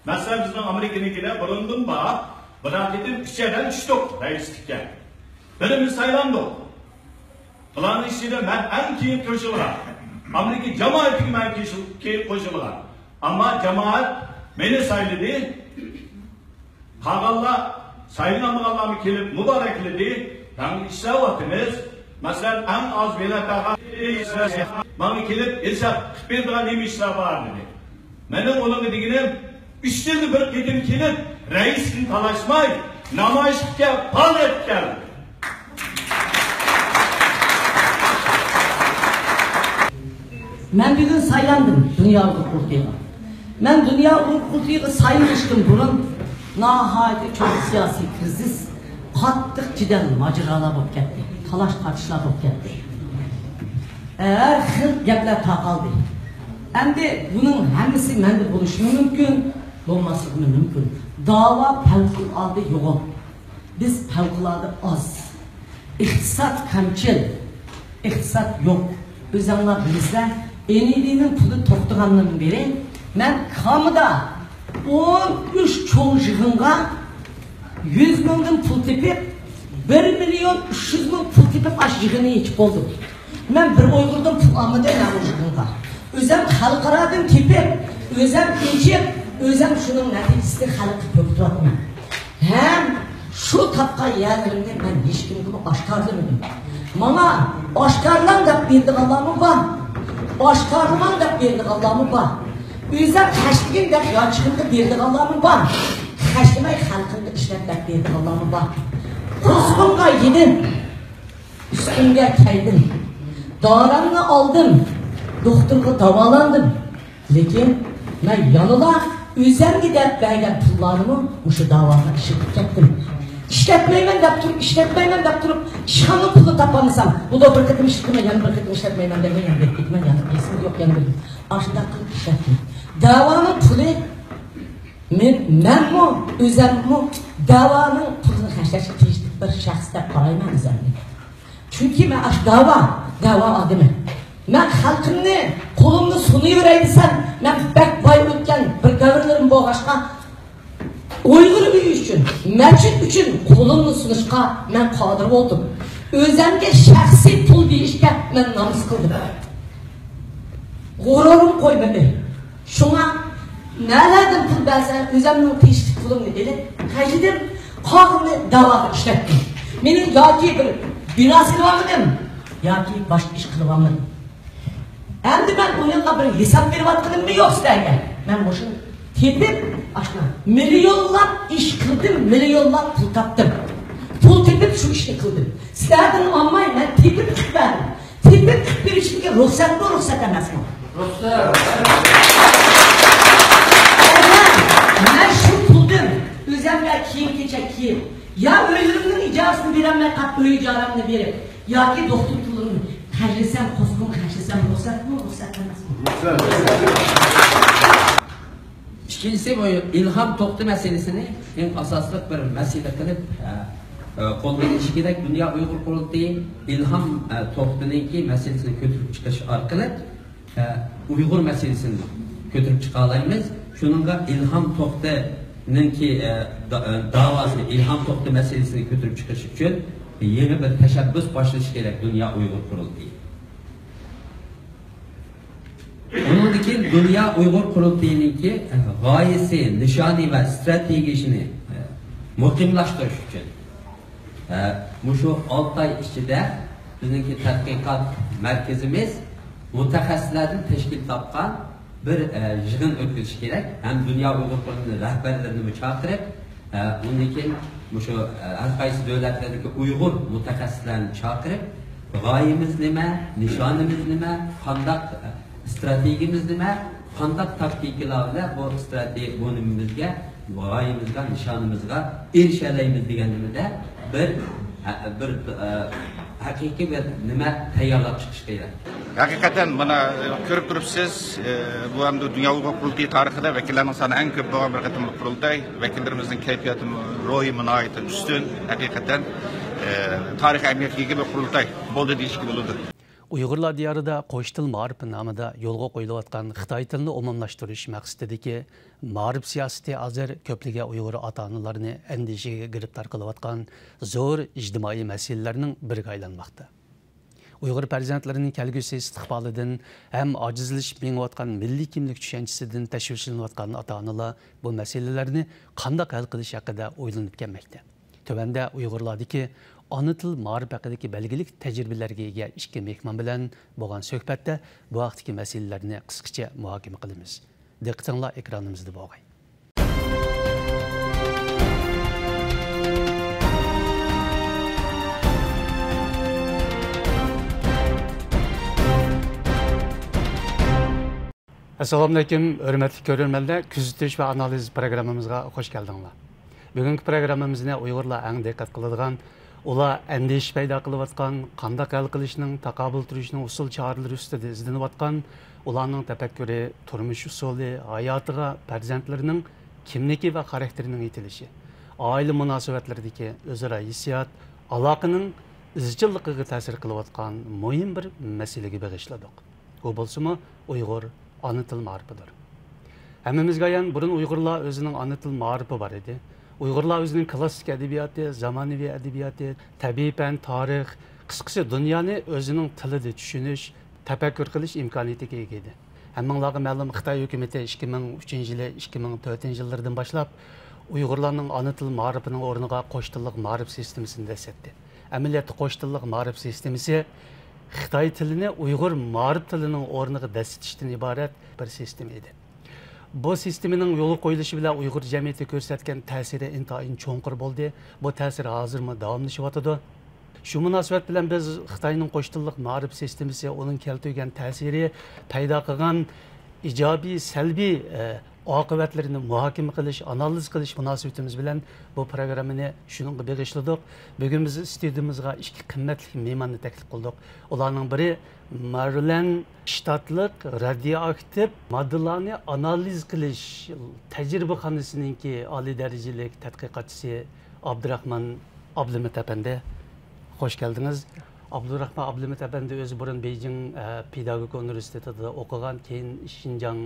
مەسىلەن، بىزنىڭ ئامېرىكىنىڭكىدە بۇرۇندىن بار، بىر قېتىم ئۈچەيدىن چۈشتۇق رەئىسلىككە. بىرىمىز سايلاندۇق. بۇلارنىڭ ئىچىدە مەن ئەڭ كېيىن قوشۇلغان. ئامېرىكا جامائىتىگە مەن كېيىن قوشۇلغان. ئەمما جامائەت مېنى سايلىدى. قالغانلار، سايلانمىغانلارمۇ كېلىپ مۇبارەكلىدى. ياخشى ئىشلەۋاتىمىز. مەسىلەن، ئەڭ ئاز ۋىلايەتلەرگە ماڭا كېلىپ ھېساب قىلىپ بېرىدىغان نېمە ئىشلار بار دېدى. مېنىڭ ئۇنىڭغا دېگىنىم، ئۈچ يىلدا بىر قېتىم كېلىپ، رەئىسكە تالاشماي، نامايىشقا كەل، پائالىيەتكە كەل. مەن بۈگۈن سايلاندىم دۇنيا ئۇيغۇر قۇرۇلتىيىغا. مەن دۇنيا ئۇيغۇر قۇرۇلتىيىغا سايلىنىشتىن بۇرۇن ناھايىتى چوڭ سىياسىي كىرىزىس، قاتتىق جېدەل ماجىرالار بولۇپ كەتتى، تالاش-تارتىشلار بولۇپ كەتتى. ھەر خىل گەپلەر تارقالدى. ئەمدى بۇنىڭ ھەممىسى مەندە بولۇشىمۇ مۇمكىن، بولماسلىقىمۇ مۇمكىن. داۋا پەۋقۇلئاددە يوغان. بىز پەۋقۇلئاددە ئاز. ئىقتىساد كەمچىل. ئىقتىساد يوق. ئۆزۈڭلار بىلىسىلەر، ئېنىدىنىڭ پۇلى توختىغاندىن بېرى مەن كامىدا ئون ئۈچ چوڭ يىغىنغا يۈز مىڭدىن پۇل تېپىپ، بىر مىليون ئۈچ يۈز مىڭ پۇل تېپىپ، ئاشۇ يىغىننى ئېچىپ بولدۇم. مەن بىر ئۇيغۇردىن پۇل ئالمىدىم مەن ئۇ يىغىنغا. ئۆزۈم خەلقئارادىن تېپىپ، ئۆزۈم ئېچىپ، ئۆزۈم شۇنىڭ نەتىجىسىنى خەلققە كۆرسىتىۋاتىمەن. ھەم شۇ تاپقان يەرلىرىمنى مەن ھېچكىمگىمۇ ئاشكارىلىمىدىم. ماڭا ئاشكارىلاڭ دەپ بېرىدىغانلارمۇ بار. ئاشكارىلىماڭ دەپ بېرىدىغانلارمۇ بار. ئۆزۈم خەجلىگىن دەپ يانچۇقۇمغا بېرىدىغانلارمۇ بار. خەجلىمەي خەلقىمگە ئىشلەت دەپ بېرىدىغانلارمۇ بار. قورسىقىمغا يېدىم. ئۈستۈمگە كىيدىم. دارامنى ئالدىم. دوختۇرغا داۋالاندىم. لېكىن مەن يەنىلا ئۆزۈمگە دەپ بەرگەن پۇللارنىمۇ مۇشۇ داۋاغا ئىشلىتىپ كەتتىم. ئىشلەتمەيمەن دەپ تۇرۇپ، ئىشلەتمەيمەن دەپ تۇرۇپ، ئىشخانىنىڭ پۇلىنى تاپالمىسام، بۇدا بىر قېتىم ئىشلىتىمەن، يەنە بىر قېتىم ئىشلەتمەيمەن دەپ، يەنە بېرىپ كېتىمەن، يەنە ئېسىمدە يوق، يەنە بىر. ئاشۇنداق قىلىپ ئىشلەتتىم. داۋانىڭ پۇلى مەن، مەنمۇ، ئۆزۈممۇ داۋانىڭ پۇلىنى خەجلەشكە تېگىشلىك بىر شەخس دەپ قارايمەن ئۆزۈمنى. چۈنكى مەن ئاشۇ داۋا، داۋا ئادىمى. مەن خەلقىمنى، قولۇمنى سۇنۇۋېرەي دېسەم، مەن بەك باي ئۆتكەن بىر دەۋرلىرىم بولغاچقا، ئۇيغۇر ئۆيى ئۈچۈن، مەسچىت ئۈچۈن قولۇمنى سۇنۇشقا مەن قادىر بولدۇم. ئۆزۈمگە شەخسىي پۇل دېيىشكە مەن نامۇس قىلدىم. غۇرۇرۇم قويمىدى. شۇڭا نەلەردىن پۇل بەرسە، ئۆزۈمنىڭ تېگىشلىك پۇلۇمنى ئېلىپ، خەجلىدىم، قالغىنىنى داۋاغا ئىشلەتتىم. مېنىڭ ياكى بىر بىنا سېلىۋالمىدىم، ياكى باشقا ئىش قىلىۋالمىدىم. ئەمدى مەن ئۇنىڭغا بىر ھېساب بېرىۋاتقىنىممۇ يوق سىلەرگە. مەن مۇشۇنى تېپىپ، ئاشۇ مىليونلاپ ئىش قىلدىم، مىليونلاپ پۇل تاپتىم. پۇل تېپىپ شۇ ئىشنى قىلدىم. سىلەردىن ئالماي مەن تېپىپ قىلىپ بەردىم. تېپىپ قىلىپ بېرىشىمگە رۇخسەتمۇ، رۇخسەت ئەمەسمۇ؟ رۇخسەت. ئەگەر مەن شۇ پۇلدىن ئۆزۈمگە كىيىم-كېچەك كىيىپ، يا ئۆيلىرىمنىڭ ئىجارىسىنى بېرەلمەي قاپ ئۆي ئىجارەمنى بېرىپ، ياكى دوختۇر پۇلىنى خەجلىسەم، قوسقۇم خەجلىسەم، رۇخسەتمۇ، رۇخسەت ئەمەسمۇ؟ رۇخسەت. ئىككىنچىسى، بۇ ئىلھام توختى مەسىلىسىنى ئەڭ ئاساسلىق بىر مەسىلە قىلىپ، ئە، ئە، قولغا ئېلىش كېرەك. دۇنيا ئۇيغۇر قۇرۇلتىيى ئىلھام، ئە، توختىنىڭكى مەسىلىسىنى كۆتۈرۈپ چىقىش ئارقىلىق، ئە، ئۇيغۇر مەسىلىسىنى كۆتۈرۈپ چىقالايمىز. شۇنىڭغا ئىلھام توختىنىڭكى، ئە، دا-، ئە، داۋاسىنى، ئىلھام توختى مەسىلىسىنى كۆتۈرۈپ چىقىش ئۈچۈن يېڭى بىر تەشەببۇس باشلىشى كېرەك دۇنيا ئۇيغۇر قۇرۇلتىيى. ئۇنىڭدىن كېيىن دۇنيا ئۇيغۇر قۇرۇلتىيىنىڭكى غايىسى، نىشانى ۋە ئىستراتېگىيىسىنى مۇقىملاشتۇرۇش ئۈچۈن، مۇشۇ ئالتە ئاي ئىچىدە بىزنىڭكى تەتقىقات مەركىزىمىز مۇتەخەسسىسلەردىن تەشكىل تاپقان بىر يىغىن ئۆتكۈزۈش كېرەك. ھەم دۇنيا ئۇيغۇر قۇرۇلتىيى رەھبەرلىرىنىمۇ چاقىرىپ، ئە، ئۇندىن كېيىن مۇشۇ، ئە، ھەر قايسى دۆلەتلەردىكى ئۇيغۇر مۇتەخەسسىسلەرنى چاقىرىپ، غايىمىز نېمە، نىشانىمىز نېمە، قانداق، ئە، ئىستراتېگىيىمىز نېمە، قانداق تاكتىكىلار بىلەن بۇ ئىستراتېگىيە، بۇ نېمىمىزگە، غايىمىزغا، نىشانىمىزغا ئېرىشەلەيمىز دېگەنلىرىدە بىر، ھە، بىر، ئە، ھەقىقىي بىر نېمە تەييارلاپ چىقىش كېرەك. ھەقىقەتەن، مانا، كۆرۈپ تۇرۇپسىز، ئە، بۇ ئەمدى دۇنيا ئۇيغۇر قۇرۇلتىيى تارىخىدا ۋەكىللەرنىڭ سانى ئەڭ كۆپ بولغان بىر قېتىملىق قۇرۇلتاي. ۋەكىللىرىمىزنىڭ كەيپىياتى، روھىمۇ ناھايىتى ئۈستۈن. ھەقىقەتەن، ئە، تارىخىي ئەھمىيەتكە ئىگە بىر قۇرۇلتاي بولدى دېيىشكە بولىدۇ. ئۇيغۇرلار دىيارىدا قوش تىل مائارىپى نامىدا يولغا قويۇلۇۋاتقان خىتاي تىلىنى ئومۇملاشتۇرۇش مەقسىتىدىكى مائارىپ سىياسىتى ھازىر كۆپلىگەن ئۇيغۇر ئاتا-ئانىلارنى ئەندىشىگە گىرىپتار قىلىۋاتقان زور ئىجتىمائىي مەسىلىلەرنىڭ بىرىگە ئايلانماقتا. ئۇيغۇر پەرزەنتلىرىنىڭ كەلگۈسى ئىستىقبالىدىن ھەم ئاجىزلىشىپ مېڭىۋاتقان مىللىي كىملىك چۈشەنچىسىدىن تەشۋىشلىنىۋاتقان ئاتا-ئانىلار بۇ مەسىلىلەرنى قانداق ھەل قىلىش ھەققىدە ئويلىنىپ كەلمەكتە. تۆۋەندە ئۇيغۇرلاردىكى ئانا تىل مائارىپ ھەققىدىكى بەلگىلىك تەجرىبىلەرگە ئىگە ئىككى مېھمان بىلەن بولغان سۆھبەتتە بۇ ھەقتىكى مەسىلىلەرنى قىسقىچە مۇھاكىمە قىلىمىز. دىققىتىڭلار ئېكرانىمىزدا بولغاي. ئەسسالامۇئەلەيكۇم، ھۆرمەتلىك كۆرۈرمەنلەر، كۆزىتىش ۋە ئانالىز پروگراممىمىزغا خۇش كەلدىڭلار. بۈگۈنكى پروگراممىمىزنى ئۇيغۇرلار ئەڭ دىققەت قىلىدىغان، ئۇلار ئەندىشە پەيدا قىلىۋاتقان، قانداق ھەل قىلىشنىڭ، تاقابىل تۇرۇشنىڭ ئۇسۇل چارىلىرى ئۈستىدە ئىزدىنىۋاتقان، ئۇلارنىڭ تەپەككۇرى، تۇرمۇش ئۇسۇلى، ھاياتىغا، پەرزەنتلىرىنىڭ كىملىكى ۋە خاراكتېرىنىڭ يېتىلىشى، ئائىلە مۇناسىۋەتلىرىدىكى ئۆزئارا ھېسسىيات، ئالاقىنىڭ ئىزچىللىقىغا تەسىر قىلىۋاتقان مۇھىم بىر مەسىلىگە بېغىشلىدۇق. ئۇ بولسىمۇ ئۇيغۇر ئانا تىل مائارىپىدۇر. ھەممىمىزگە ئايان، بۇرۇن ئۇيغۇرلار ئۆزىنىڭ ئانا تىل مائارىپى بار ئىدى. ئۇيغۇرلار ئۆزىنىڭ كلاسسىك ئەدەبىياتى، زامانىۋى ئەدەبىياتى، تەبىئىي پەن، تارىخ، قىسقىسى دۇنيانى ئۆزىنىڭ تىلىدا چۈشىنىش، تەپەككۇر قىلىش ئىمكانىيىتىگە ئىگە ئىدى. ھەممىڭلارغا مەلۇم، خىتاي ھۆكۈمىتى ئىككى مىڭ ئۈچىنچى يىلى، ئىككى مىڭ تۆتىنچى يىللىرىدىن باشلاپ ئۇيغۇرلارنىڭ ئانا تىل مائارىپىنىڭ ئورنىغا قوش تىللىق مائارىپ سىستېمىسىنى دەسسەتتى. ئەمەلىيەتتە قوش تىللىق مائارىپ سىستېمىسى خىتاي تىلىنى ئۇيغۇر مائارىپ تىلىنىڭ ئورنىغا دەسسىتىشتىن ئىبارەت بىر سىستېما ئىدى. بۇ سىستېمىنىڭ يولغا قويۇلۇشى بىلەن ئۇيغۇر جەمئىيىتىگە كۆرسەتكەن تەسىرى ئىنتايىن چوڭقۇر بولدى. بۇ تەسىر ھازىرمۇ داۋاملىشىۋاتىدۇ. شۇ مۇناسىۋەت بىلەن بىز خىتاينىڭ قوش تىللىق مائارىپ سىستېمىسى، ئۇنىڭ كەلتۈرگەن تەسىرى، پەيدا قىلغان ئىجابىي، سەلبىي، ئە، ئاقىۋەتلىرىنى مۇھاكىمە قىلىش، ئانالىز قىلىش مۇناسىۋىتىمىز بىلەن بۇ پروگراممىنى شۇنىڭغا بېغىشلىدۇق. بۈگۈن بىز ئىستۇدىيىمىزغا ئىككى قىممەتلىك مېھماننى تەكلىپ قىلدۇق. ئۇلارنىڭ بىرى مارىلەن شتاتلىق رادىيوئاكتىپ ماددىلارنى ئانالىز قىلىش تەجرىبىخانىسىنىڭكى ئالىي دەرىجىلىك تەتقىقاتچىسى ئابدۇراخمان ئابلىمىت ئەپەندى. خوش كەلدىڭىز. ئابدۇراخمان ئابلىمىت ئەپەندى ئۆزى بۇرۇن بېيجىڭ، ئە، پېداگوگىكا ئۇنىۋېرسىتېتىدا ئوقۇغان، كېيىن شىنجاڭ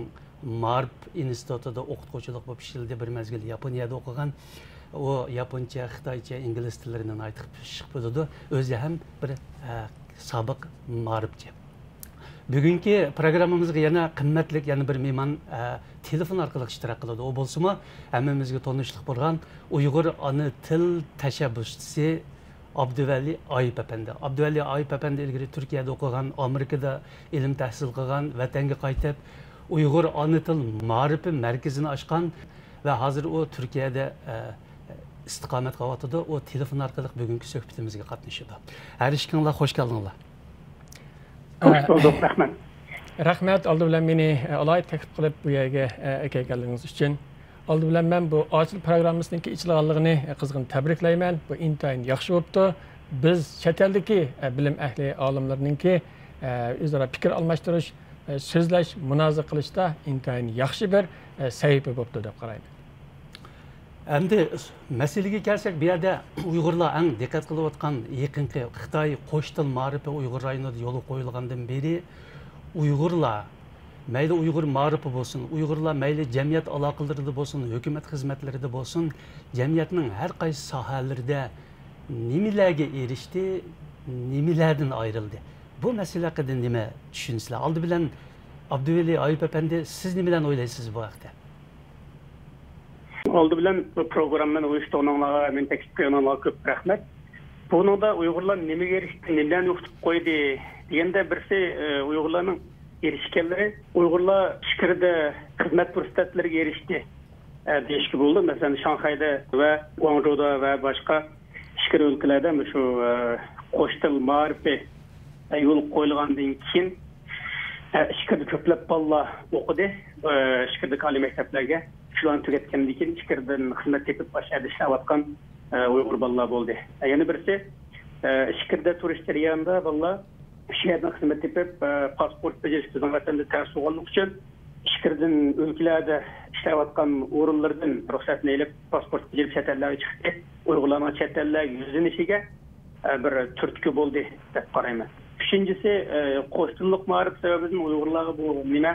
مائارىپ ئىنستىتۇتىدا ئوقۇتقۇچىلىق بولۇپ ئىشلىدى، بىر مەزگىل ياپونىيەدە ئوقۇغان. ئۇ ياپونچە، خىتايچە، ئىنگلىز تىللىرىنى ناھايىتى پىششىق بىلىدۇ. ئۆزى ھەم بىر، ئە، سابىق مائارىپچى. بۈگۈنكى پروگراممىمىزغا يەنە قىممەتلىك يەنە بىر مېھمان، ئە، تېلېفون ئارقىلىق ئىشتىراك قىلىدۇ. ئۇ بولسىمۇ ھەممىمىزگە تونۇشلۇق بولغان ئۇيغۇر ئانا تىل تەشەببۇسچىسى ئابدۇۋەلى ئايۇپ ئەپەندى. ئابدۇۋەلى ئايۇپ ئەپەندى ئىلگىرى تۈركىيەدە ئوقۇغان، ئامېرىكىدا ئىلىم تەھسىل قىلغان، ۋەتەنگە قايتىپ، ئۇيغۇر ئانا تىل مائارىپى مەركىزىنى ئاچقان ۋە ھازىر ئۇ تۈركىيەدە، ئە، ئىستىقامەت قىلىۋاتىدۇ. ئۇ تېلېفون ئارقىلىق بۈگۈنكى سۆھبىتىمىزگە قاتنىشىدۇ. ھەر ئىككىڭلار خوش كەلدىڭلار. خوش بولدۇق، رەھمەت. رەھمەت، ئالدى بىلەن مېنى، ئە، ئالاھىدە تەكلىپ قىلىپ، بۇ يەرگە، ئە، ئەكەلگەنلىكىڭىز ئۈچۈن. ئالدى بىلەن مەن بۇ ئاچىل پروگراممىسىنىڭكى ئېچىلغانلىقىنى، ئە، قىزغىن تەبرىكلەيمەن. بۇ ئىنتايىن ياخشى بوپتۇ. بىز چەت ئەلدىكى، ئە، بىلىم ئەھلى ئالىملىرىنىڭكى، ئە، ئۆزئارا پىكىر ئالماشتۇرۇش، ئە، سۆزلەش، مۇنازىرە قىلىشتا ئىنتايىن ياخشى بىر، ئە، سەھىپە بوپتۇ دەپ قارايمەن. ئەمدى مەسىلىگە كەلسەك، بۇ يەردە ئۇيغۇرلار ئەڭ دىققەت قىلىۋاتقان يېقىنقى خىتاي قوش تىل مائارىپى ئۇيغۇر رايونىدا يولغا قويۇلغاندىن بېرى ئۇيغۇرلار، مەيلى ئۇيغۇر مائارىپى بولسۇن، ئۇيغۇرلار مەيلى جەمئىيەت ئالاقىلىرىدا بولسۇن، ھۆكۈمەت خىزمەتلىرىدە بولسۇن، جەمئىيەتنىڭ ھەر قايسى ساھەلىرىدە نېمىلەرگە ئېرىشتى، نېمىلەردىن ئايرىلدى؟ بۇ مەسىلە ھەققىدە نېمە چۈشىنىسىلەر؟ ئالدى بىلەن ئابدۇۋەلى ئايۇپ ئەپەندى، سىز نېمىلەرنى ئويلايسىز بۇ ھەقتە؟ ئالدى بىلەن بۇ پروگراممىنى ئۇيۇشتۇرغىنىڭلارغا، مېنى تەكلىپ قىلغىنىڭلارغا كۆپ رەھمەت. بۇنىڭدا ئۇيغۇرلار نېمىگە ئېرىشتى، نېمىلەرنى يوقىتىپ قويدى دېگەندە، بىرسى، ئى، ئۇيغۇرلارنىڭ ئېرىشكەنلىرى، ئۇيغۇرلار ئىچكىرىدە خىزمەت پۇرسەتلىرىگە ئېرىشتى، ئە، دېيىشكە بولىدۇ. مەسىلەن، شاڭخەيدە ۋە گۇاڭجۇدا ۋە باشقا ئىچكىرى ئۆلكىلەردە مۇشۇ، ئە، قوش تىل مائارىپى، ئە، يولغا قويۇلغاندىن كېيىن، ئە، ئىچكىرىدە كۆپلەپ بالىلار ئوقۇدى. ئە، ئىچكىرىدىكى ئالىي مەكتەپلەرگە شۇلارنى تۈگەتكەندىن كېيىن ئىچكىردىن خىزمەت تېپىپ، ئاشۇ يەردە ئىشلەۋاتقان، ئە، ئۇيغۇر بالىلار بولدى. ئە، يەنە بىرسى، ئە، ئىچكىردە تۇرۇش جەريانىدا بالىلار شۇ يەردىن خىزمەت تېپىپ، ئە، پاسپورت بېجىرىش بىزنىڭ ۋەتەندە تەس بولغانلىقى ئۈچۈن، ئىچكىرىدىن ئۆلكىلەردە ئىشلەۋاتقان ئورۇنلىرىدىن رۇخسەتنى ئېلىپ، پاسپورت بېجىرىپ چەت ئەللەرگە چىقتى. ئۇيغۇرلارنىڭ چەت ئەللەرگە يۈزلىنىشىگە، ئە، بىر تۈرتكە بولدى دەپ قارايمەن. ئۈچىنچىسى، ئە، قوش تىللىق مائارىپ سەۋەبىدىن ئۇيغۇرلارغا بۇ نېمە،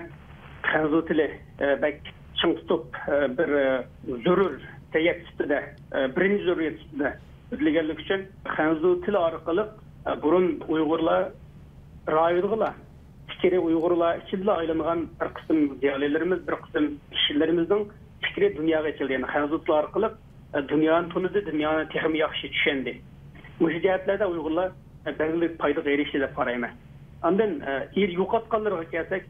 خەنزۇ تىلى، ئە، بەك چىڭ تۇتۇپ، ئە، بىر، ئە، زۆرۈر ھەيئەت سۈپىتىدە، ئە، بىرىنچى زۆرۈرىيەت سۈپىتىدە ئۆتۈلگەنلىكى ئۈچۈن خەنزۇ تىلى ئارقىلىق، ئە، بۇرۇن ئۇيغۇرلار رايونغىلا پىكرى ئۇيغۇرلار ئىچىدىلا ئايلانغان بىر قىسىم زىيالىيلىرىمىز، بىر قىسىم كىشىلىرىمىزنىڭ پىكرى دۇنياغا ئېچىلدى. يەنى خەنزۇ تىلى ئارقىلىق، ئە، دۇنيانى تونۇدى، دۇنيانى تېخىمۇ ياخشى چۈشەندى. مۇشۇ جەھەتلەردە ئۇيغۇرلار، ئە، بەلگىلىك پايدىغا ئېرىشتى دەپ قارايمەن. ئاندىن، ئە، يوقاتقانلىرىغا كەلسەك،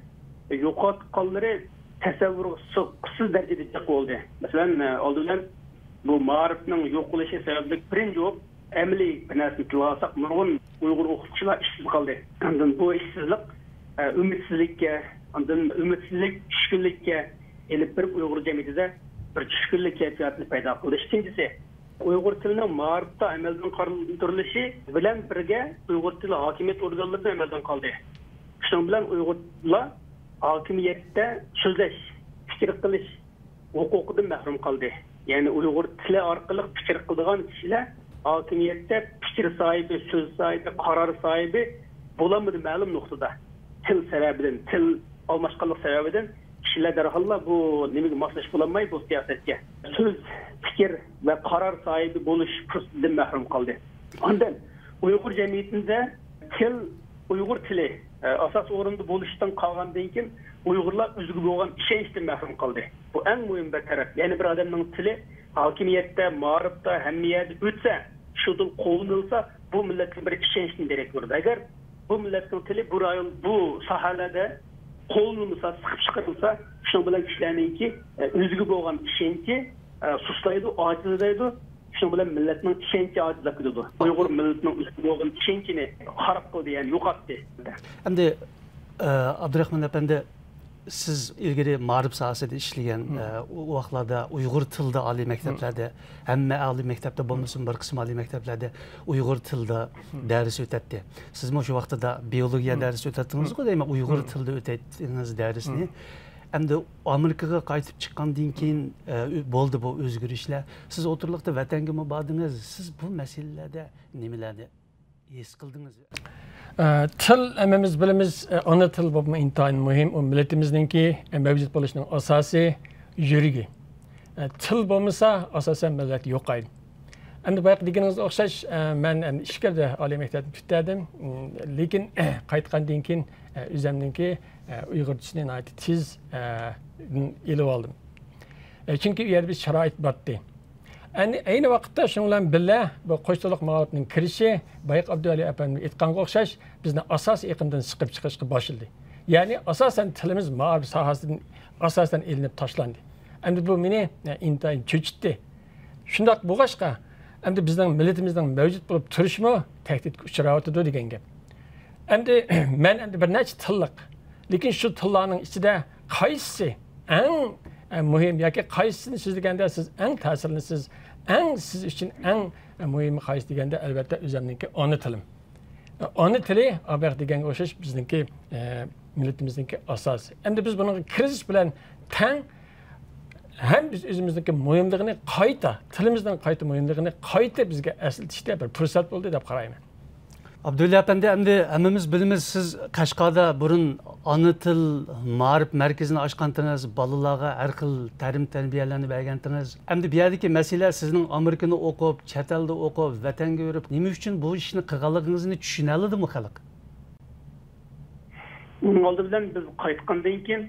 يوقاتقانلىرى تەسەۋۋۇرغا سىغ-، سىغقۇسىز دەرىجىدە جىق بولدى. مەسىلەن، ئە، ئالدى بىلەن بۇ مائارىپنىڭ يوقىلىشى سەۋەبلىك بىرىنچى بولۇپ، ئەمەلىي بىر نەرسىنى تىلغا ئالساق، نۇرغۇن ئۇيغۇر ئوقۇتقۇچىلار ئىشسىز قالدى. ئاندىن بۇ ئىشسىزلىق، ئە، ئۈمىدسىزلىككە، ئاندىن ئۈمىدسىزلىك چۈشكۈنلۈككە ئېلىپ بېرىپ، ئۇيغۇر جەمئىيىتىدە بىر چۈشكۈنلۈك كەيپىياتنى پەيدا قىلدى. ئىككىنچىسى، ئۇيغۇر تىلىنىڭ مائارىپتا ئەمەلدىن قالدۇرۇلۇشى بىلەن بىرگە، ئۇيغۇر تىلى ھاكىمىيەت ئورگانلىرىدىن ئەمەلدىن قالدى. شۇنىڭ بىلەن ئۇيغۇرلار ھاكىمىيەتتە سۆزلەش، پىكىر قىلىش، ھوقۇقىدىن مەھرۇم قالدى. يەنى ئۇيغۇر تىلى ئارقىلىق پىكىر قىلىدىغان كىشىلەر ھاكىمىيەتتە پىكىر ساھىبى، سۆز ساھىبى، قارار ساھىبى بولالمىدى مەلۇم نۇقتىدا. تىل سەۋەبىدىن، تىل ئالماشقانلىق سەۋەبىدىن كىشىلەر دەرھاللا بۇ نېمىگە ماسلىشىپ بولالماي، بۇ سىياسەتكە، سۆز، پىكىر ۋە قارار ساھىبى بولۇش پۇرسىتىدىن مەھرۇم قالدى. ئاندىن ئۇيغۇر جەمئىيىتىدە تىل، ئۇيغۇر تىلى، ئە، ئاساس ئورۇندا بولۇشتىن قالغاندىن كېيىن، ئۇيغۇرلار ئۆزىگە بولغان ئىشەنچتىن مەھرۇم قالدى. بۇ ئەڭ مۇھىم بىر تەرەپ. يەنى بىر ئادەمنىڭ تىلى ھاكىمىيەتتە، مائارىپتا، ھەممە يەردە ئۆتسە، شۇ تىل قوللىنىلسا، بۇ مىللەتكە بىر ئىشەنچتىن دېرەك بېرىدۇ. ئەگەر بۇ مىللەتنىڭ تىلى بۇ رايون، بۇ ساھەلەردە قوللىنىلمىسا، سىقىپ چىقىرىلسا، شۇنىڭ بىلەن كىشىلەرنىڭكى، ئە، ئۆزىگە بولغان ئىشەنچى، ئە، سۇسلايدۇ، ئاجىزلايدۇ. شۇنىڭ بىلەن مىللەتنىڭ ئىشەنچى ئاجىزلاپ كېتىدۇ. ئۇيغۇر مىللىتىنىڭ ئۆزىگە بولغان ئىشەنچىنى خاراب قىلدى، يەنى يوقاتتى. ئەمدى، ئە، ئابدۇراخمان ئەپەندى، سىز ئىلگىرى مائارىپ ساھەسىدە ئىشلىگەن، ئە، ئۇ ۋاقىتلاردا ئۇيغۇر تىلىدا ئالىي مەكتەپلەردە، ھەممە ئالىي مەكتەپتە بولمىسۇن، بىر قىسىم ئالىي مەكتەپلەردە ئۇيغۇر تىلىدا دەرس ئۆتەتتى. سىزمۇ شۇ ۋاقتىدا بىئولوگىيە دەرس ئۆتەتتىڭىزغۇ دەيمەن، ئۇيغۇر تىلىدا ئۆتەتتىڭىز دەرسنى. ئەمدى ئامېرىكىغا قايتىپ چىققاندىن كېيىن، ئە، بولدى بۇ ئۆزگىرىشلەر. سىز ئوتتۇرىلىقتا ۋەتەنگىمۇ باردىڭىز، سىز بۇ مەسىلىلەردە نېمىلەرنى ھېس قىلدىڭىز؟ ئە، تىل، ھەممىمىز بىلىمىز، ئە، ئانا تىل بولۇپمۇ ئىنتايىن مۇھىم. ئۇ مىللىتىمىزنىڭكى، ئە، مەۋجۇت بولۇشىنىڭ ئاساسىي يۈرىكى. ئە، تىل بولمىسا، ئاساسەن مىللەت يوقايدۇ. ئەمدى بايىقى دېگىنىڭىزگە ئوخشاش، ئە، مەن ئەمدى ئىچكىرىدە ئالىي مەكتەپنى پۈتتۈردۈم. م، لېكىن قايتقاندىن كېيىن ئە، ئۆزۈمنىڭكى، ئە، ئۇيغۇرچىسىنى ناھايىتى تېز، ئە، ئېلىۋالدىم. ئە، چۈنكى ئۇ يەردە بىر شارائىت بارتتى. ئەنە، ئەينى ۋاقىتتا شۇنىڭ بىلەن بىللە، بۇ قوش تىللىق مائارىپنىڭ كىرىشى، بايىقى ئابدۇۋەلى ئەپەندىم ئېيتقانغا ئوخشاش، بىزنى ئاساسىي ئېقىمدىن سىقىپ چىقىرىشقا باشلىدى. يەنى، ئاساسەن، تىلىمىز مائارىپ ساھەسىدىن ئاساسەن ئېلىنىپ تاشلاندى. ئەمدى بۇ مېنى، ئە، ئىنتايىن چۆچۈتتى. شۇنداق بولغاچقا، ئەمدى بىزنىڭ مىللىتىمىزنىڭ مەۋجۇت بولۇپ تۇرۇشىمۇ تەھدىتكە ئۇچراۋاتىدۇ دېگەن گەپ. ئەمدى مەن ئەمدى بىر نەچچە تىللىق، لېكىن شۇ تىللارنىڭ ئىچىدە قايسىسى ئەڭ، ئە، مۇھىم ياكى قايسىسىنى سۆزلىگەندە سىز ئەڭ تەسىرلىنىسىز، ئەڭ سىز ئۈچۈن ئەڭ، ئە، مۇھىمى قايسى دېگەندە، ئەلۋەتتە، ئۆزۈمنىڭكى ئانا تىلىم. ئانا تىلى، ئابەخ دېگەنگە ئوخشاش، بىزنىڭكى، ئە، مىللىتىمىزنىڭكى ئاساسى. ئەمدى بىز بۇنىڭغا كىرىزىس بىلەن تەڭ ھەم بىز ئۆزىمىزنىڭكى مۇھىملىقىنى قايتا، تىلىمىزنىڭ قايتا مۇھىملىقىنى قايتا بىزگە ئەسلىتىشتە بىر پۇرسەت بولدى دەپ قارايمەن. ئابدۇللا ئەپەندى، ئەمدى ھەممىمىز بىلىمىز، سىز قەشقەردە بۇرۇن ئانا تىل مائارىپ مەركىزىنى ئاچقانتىڭىز، بالىلارغا ھەر خىل تەلىم تەربىيەلەرنى بەرگەنتىڭىز. ئەمدى بۇ يەردىكى مەسىلە سىزنىڭ ئامېرىكىنى ئوقۇپ، چەت ئەلدە ئوقۇپ، ۋەتەنگە بېرىپ، نېمە ئۈچۈن بۇ ئىشنى قىلغانلىقىڭىزنى چۈشىنەلىدىمۇ خەلق؟ ئۇنىڭ ئالدى بىلەن بىز قايتقاندىن كېيىن،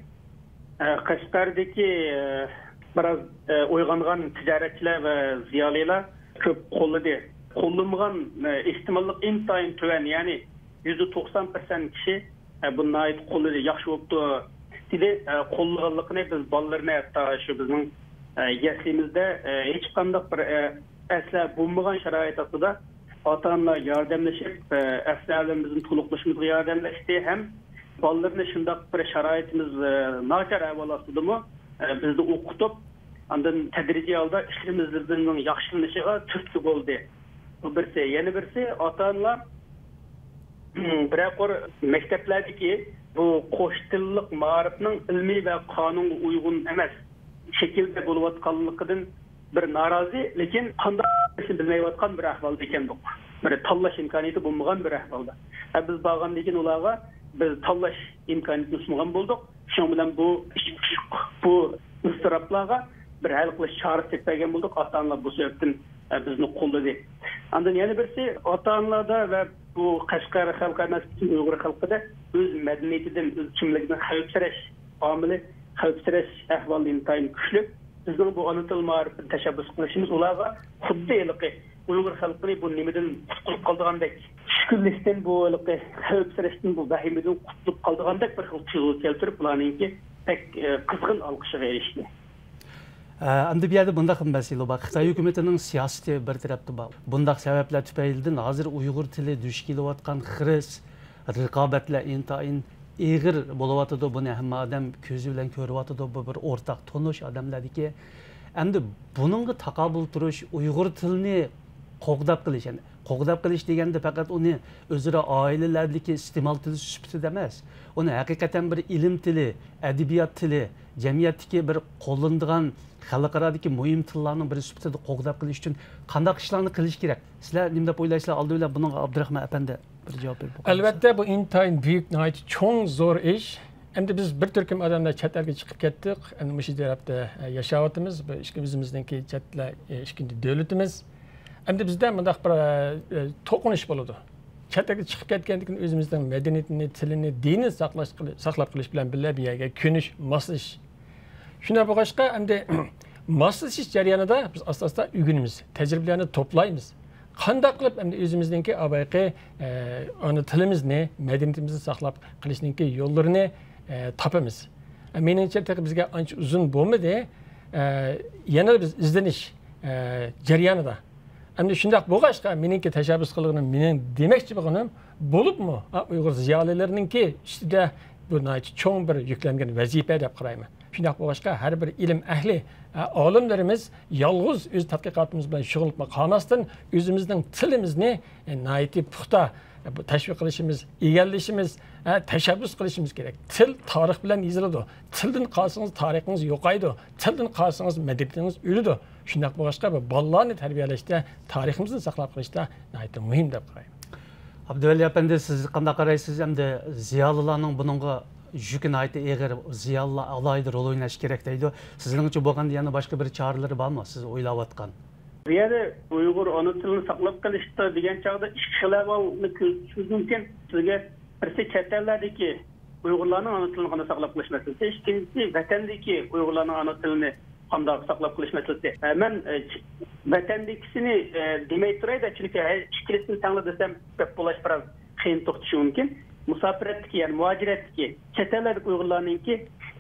ئە، قەشقەردىكى، ئە، بىراز، ئە، ئويغانغان تىجارەتچىلەر ۋە زىيالىيلار كۆپ قوللىدى. قوللىمىغان، ئە، ئېھتىماللىق ئىنتايىن تۆۋەن، يەنى يۈزدە توقسان پىرسەنت كىشى، ئە، بۇنى ناھايىتى قوللىدى، ياخشى بوپتۇ دېدى. ئە، قوللىغانلىقىنى بىز بالىلىرىنى ھەتتا شۇ بىزنىڭ، ئە، يەسلىمىزدە، ئە، ھېچقانداق بىر، ئە، ئەسلىھە بولمىغان شارائىت ئاستىدا ئاتا-ئانىلار ياردەملىشىپ، ئە، ئەسلىھەلىرىمىزنى تولۇقلىشىمىزغا ياردەملەشتى ھەم بالىلىرىنى شۇنداق بىر شارائىتىمىز، ئە، ناچار ئەھۋال ئاستىدىمۇ، ئە، بىزدە ئوقۇتۇپ، ئاندىن تەدرىجىي ھالدا ئىشلىرىمىزنىڭ ياخشىلىنىشىغا تۈرتكە بولدى. بۇ بىرسى. يەنە بىرسى، ئاتا-ئانىلار، بىرەر قۇر مەكتەپلەردىكى بۇ قوش تىللىق مائارىپنىڭ ئىلمىي ۋە قانۇنغا ئۇيغۇن ئەمەس شەكىلدە بولۇۋاتقانلىقىدىن بىر نارازى، لېكىن قانداق قىلىشنى بىلمەيۋاتقان بىر ئەھۋالدا ئىكەندۇق. بىر تاللاش ئىمكانىيىتى بولمىغان بىر ئەھۋالدا. ھە، بىز بارغاندىن كېيىن ئۇلارغا بىز تاللاش ئىمكانىيىتىنى سۇنغان بولدۇق. شۇنىڭ بىلەن بۇ، بۇ ئىزتىراپلارغا بىر ھەل قىلىش چارىسى تېپىپ بەرگەن بولدۇق. ئاتا-ئانىلار بۇ سەۋەبتىن، ئە، بىزنى قوللىدى. ئاندىن يەنە بىرسى، ئاتا-ئانىلاردا ۋە بۇ قەشقەر خەلقى ئەمەس، پۈتۈن ئۇيغۇر خەلقىدە ئۆز مەدەنىيىتىدىن، ئۆز كىملىكىدىن خەۋپسىرەش ئامىلى، خەۋپسىرەش ئەھۋالى ئىنتايىن كۈچلۈك. بىزنىڭ بۇ ئانا تىل مائارىپىدا تەشەببۇس قىلىشىمىز ئۇلارغا خۇددى ھېلىقى ئۇيغۇر خەلقىنى بۇ نېمىدىن قۇتقۇزۇپ قالىدىغاندەك، چۈشكۈنلۈكتىن، بۇ ھېلىقى خەۋپسىرەشتىن، بۇ ۋەھىمىدىن قۇتۇلۇپ قالىدىغاندەك بىر خىل تۇيغۇ كەلتۈرۈپ، ئۇلارنىڭكى بەك، ئە، قىزغىن ئالقىشىغا ئېرىشتى. ئە، ئەمدى بۇ يەردە بۇنداق مەسىلە بار. خىتاي ھۆكۈمىتىنىڭ سىياسىتى بىر تەرەپتە بار. بۇنداق سەۋەبلەر تۈپەيلىدىن ھازىر ئۇيغۇر تىلى دۇچ كېلىۋاتقان خىرىس، رىقابەتلەر ئىنتايىن ئېغىر بولۇۋاتىدۇ. بۇنى ھەممە ئادەم كۆزى بىلەن كۆرۈۋاتىدۇ. بۇ بىر ئورتاق تونۇش ئادەملەردىكى. ئەمدى بۇنىڭغا تاقابىل تۇرۇش، ئۇيغۇر تىلىنى قوغداپ قېلىش، يەنى قوغداپ قېلىش دېگەندە پەقەت ئۇنى ئۆزئارا ئائىلىلەردىكى ئىستېمال تىلى سۈپىتىدە ئەمەس، ئۇنى ھەقىقەتەن بىر ئىلىم تىلى، ئەدەبىيات تىلى، جەمئىيەتتىكى بىر قوللىنىدىغان خەلقئارادىكى مۇھىم تىللارنىڭ بىرى سۈپىتىدە قوغداپ قېلىش ئۈچۈن قانداق ئىشلارنى قىلىش كېرەك؟ سىلەر نېمە دەپ ئويلايسىلەر؟ ئالدى بىلەن بۇنىڭغا ئابدۇراخمان ئەپەندى بىر جاۋاب بېرىپ باقايلى. ئەلۋەتتە، بۇ ئىنتايىن بۈيۈك، ناھايىتى چوڭ، زور ئىش. ئەمدى بىز بىر تۈركۈم ئادەملەر چەت ئەلگە چىقىپ كەتتۇق. ئەمدى مۇشۇ تەرەپتە، ئە، ياشاۋاتىمىز. بۇ ئىككى، ئۆزىمىزنىڭكى چەت ئەل، ئە، ئىككىنچى دۆلىتىمىز. ئەمدى بىزدە مۇنداق بىر، ئە، ئە، توقۇنۇش بولىدۇ. چەت ئەلگە چىقىپ كەتكەندىن كېيىن ئۆزىمىزنىڭ مەدەنىيىتىنى، تىلىنى، دىنىنى ساقلاش، ساقلاپ قېلىش بىلەن بىللە بۇ يەرگە كۆنۈش، ماسلىشىش. شۇنداق بولغاچقا، ئەمدى ماسلىشىش جەريانىدا بىز ئاستا-ئاستا ئۆگىنىمىز، تەجرىبىلەرنى توپلايمىز. قانداق قىلىپ ئەمدى ئۆزىمىزنىڭكى ئاۋايقى، ئە، ئانا تىلىمىزنى، مەدەنىيىتىمىزنى ساقلاپ قېلىشنىڭكى يوللىرىنى، ئە، تاپىمىز. ئە، مېنىڭچە، تېخى بىزگە ئانچە ئۇزۇن بولمىدى. ئە، يەنە بىز ئىزدىنىش، ئە، جەريانىدا. ئەمدى شۇنداق بولغاچقا، مېنىڭكى تەشەببۇس قىلغىنىم، مېنىڭ دېمەكچى بولغىنىم، بولۇپمۇ، ئا، ئۇيغۇر زىيالىيلىرىنىڭكى ئۈستىدە بۇ ناھايىتى چوڭ بىر يۈكلەنگەن ۋەزىپە دەپ قارايمەن. شۇنداق بولغاچقا، ھەر بىر ئىلىم ئەھلى، ئە، ئالىملىرىمىز يالغۇز ئۆز تەتقىقاتىمىز بىلەن شۇغۇللىنىپ قالماستىن، ئۆزىمىزنىڭ تىلىمىزنى، ئە، ناھايىتى پۇختا، ئە، بۇ تەشۋىق قىلىشىمىز، ئىگىلىشىمىز، ئە، تەشەببۇس قىلىشىمىز كېرەك. تىل تارىخ بىلەن يېزىلىدۇ. تىلدىن قالسىڭىز، تارىخىڭىز يوقايدۇ. تىلدىن قالسىڭىز، مەدەنىيىتىڭىز ئۆلىدۇ. شۇنداق بولغاچقا، بۇ بالىلارنى تەربىيەلەشتە، تارىخىمىزنى ساقلاپ قېلىشتا ناھايىتى مۇھىم دەپ قارايمەن. ئابدۇۋەلى ئەپەندى، سىز قانداق قارايسىز؟ ئەمدى زىيالىيلارنىڭ بۇنىڭغا يۈكى ناھايىتى ئېغىر، زىيالىيلار ئالاھىدە رول ئويناش كېرەك دەيدۇ. سىزنىڭچە بولغاندا يەنە باشقا بىر چارىلىرى بارمۇ سىز ئويلاۋاتقان؟ بۇ يەردە ئۇيغۇر ئانا تىلىنى ساقلاپ قېلىشتا دېگەن چاغدا ئىككى خىل ئەھۋالنى كۆزىتىشىمىز مۇمكىن. سىزگە بىرسى چەت ئەللەردىكى ئۇيغۇرلارنىڭ ئانا تىلىنى قانداق ساقلاپ قېلىش مەسىلىسى، ئىككىنچىسى، ۋەتەندىكى ئۇيغۇرلارنىڭ ئانا تىلىنى قانداق ساقلاپ قېلىش مەسىلىسى. ئە، مەن، ئە، چ-، ۋەتەندىكىسىنى، ئە، دېمەي تۇراي-دە، چۈنكى ھە، ئىككىلىسىنى تەڭلا دېسەم، گەپ بولۇش بىراز قىيىن توختىشى مۇمكىن. مۇساپىرەتتىكى، يەنى مۇھاجىرەتتىكى، چەت ئەللەردىكى ئۇيغۇرلارنىڭكى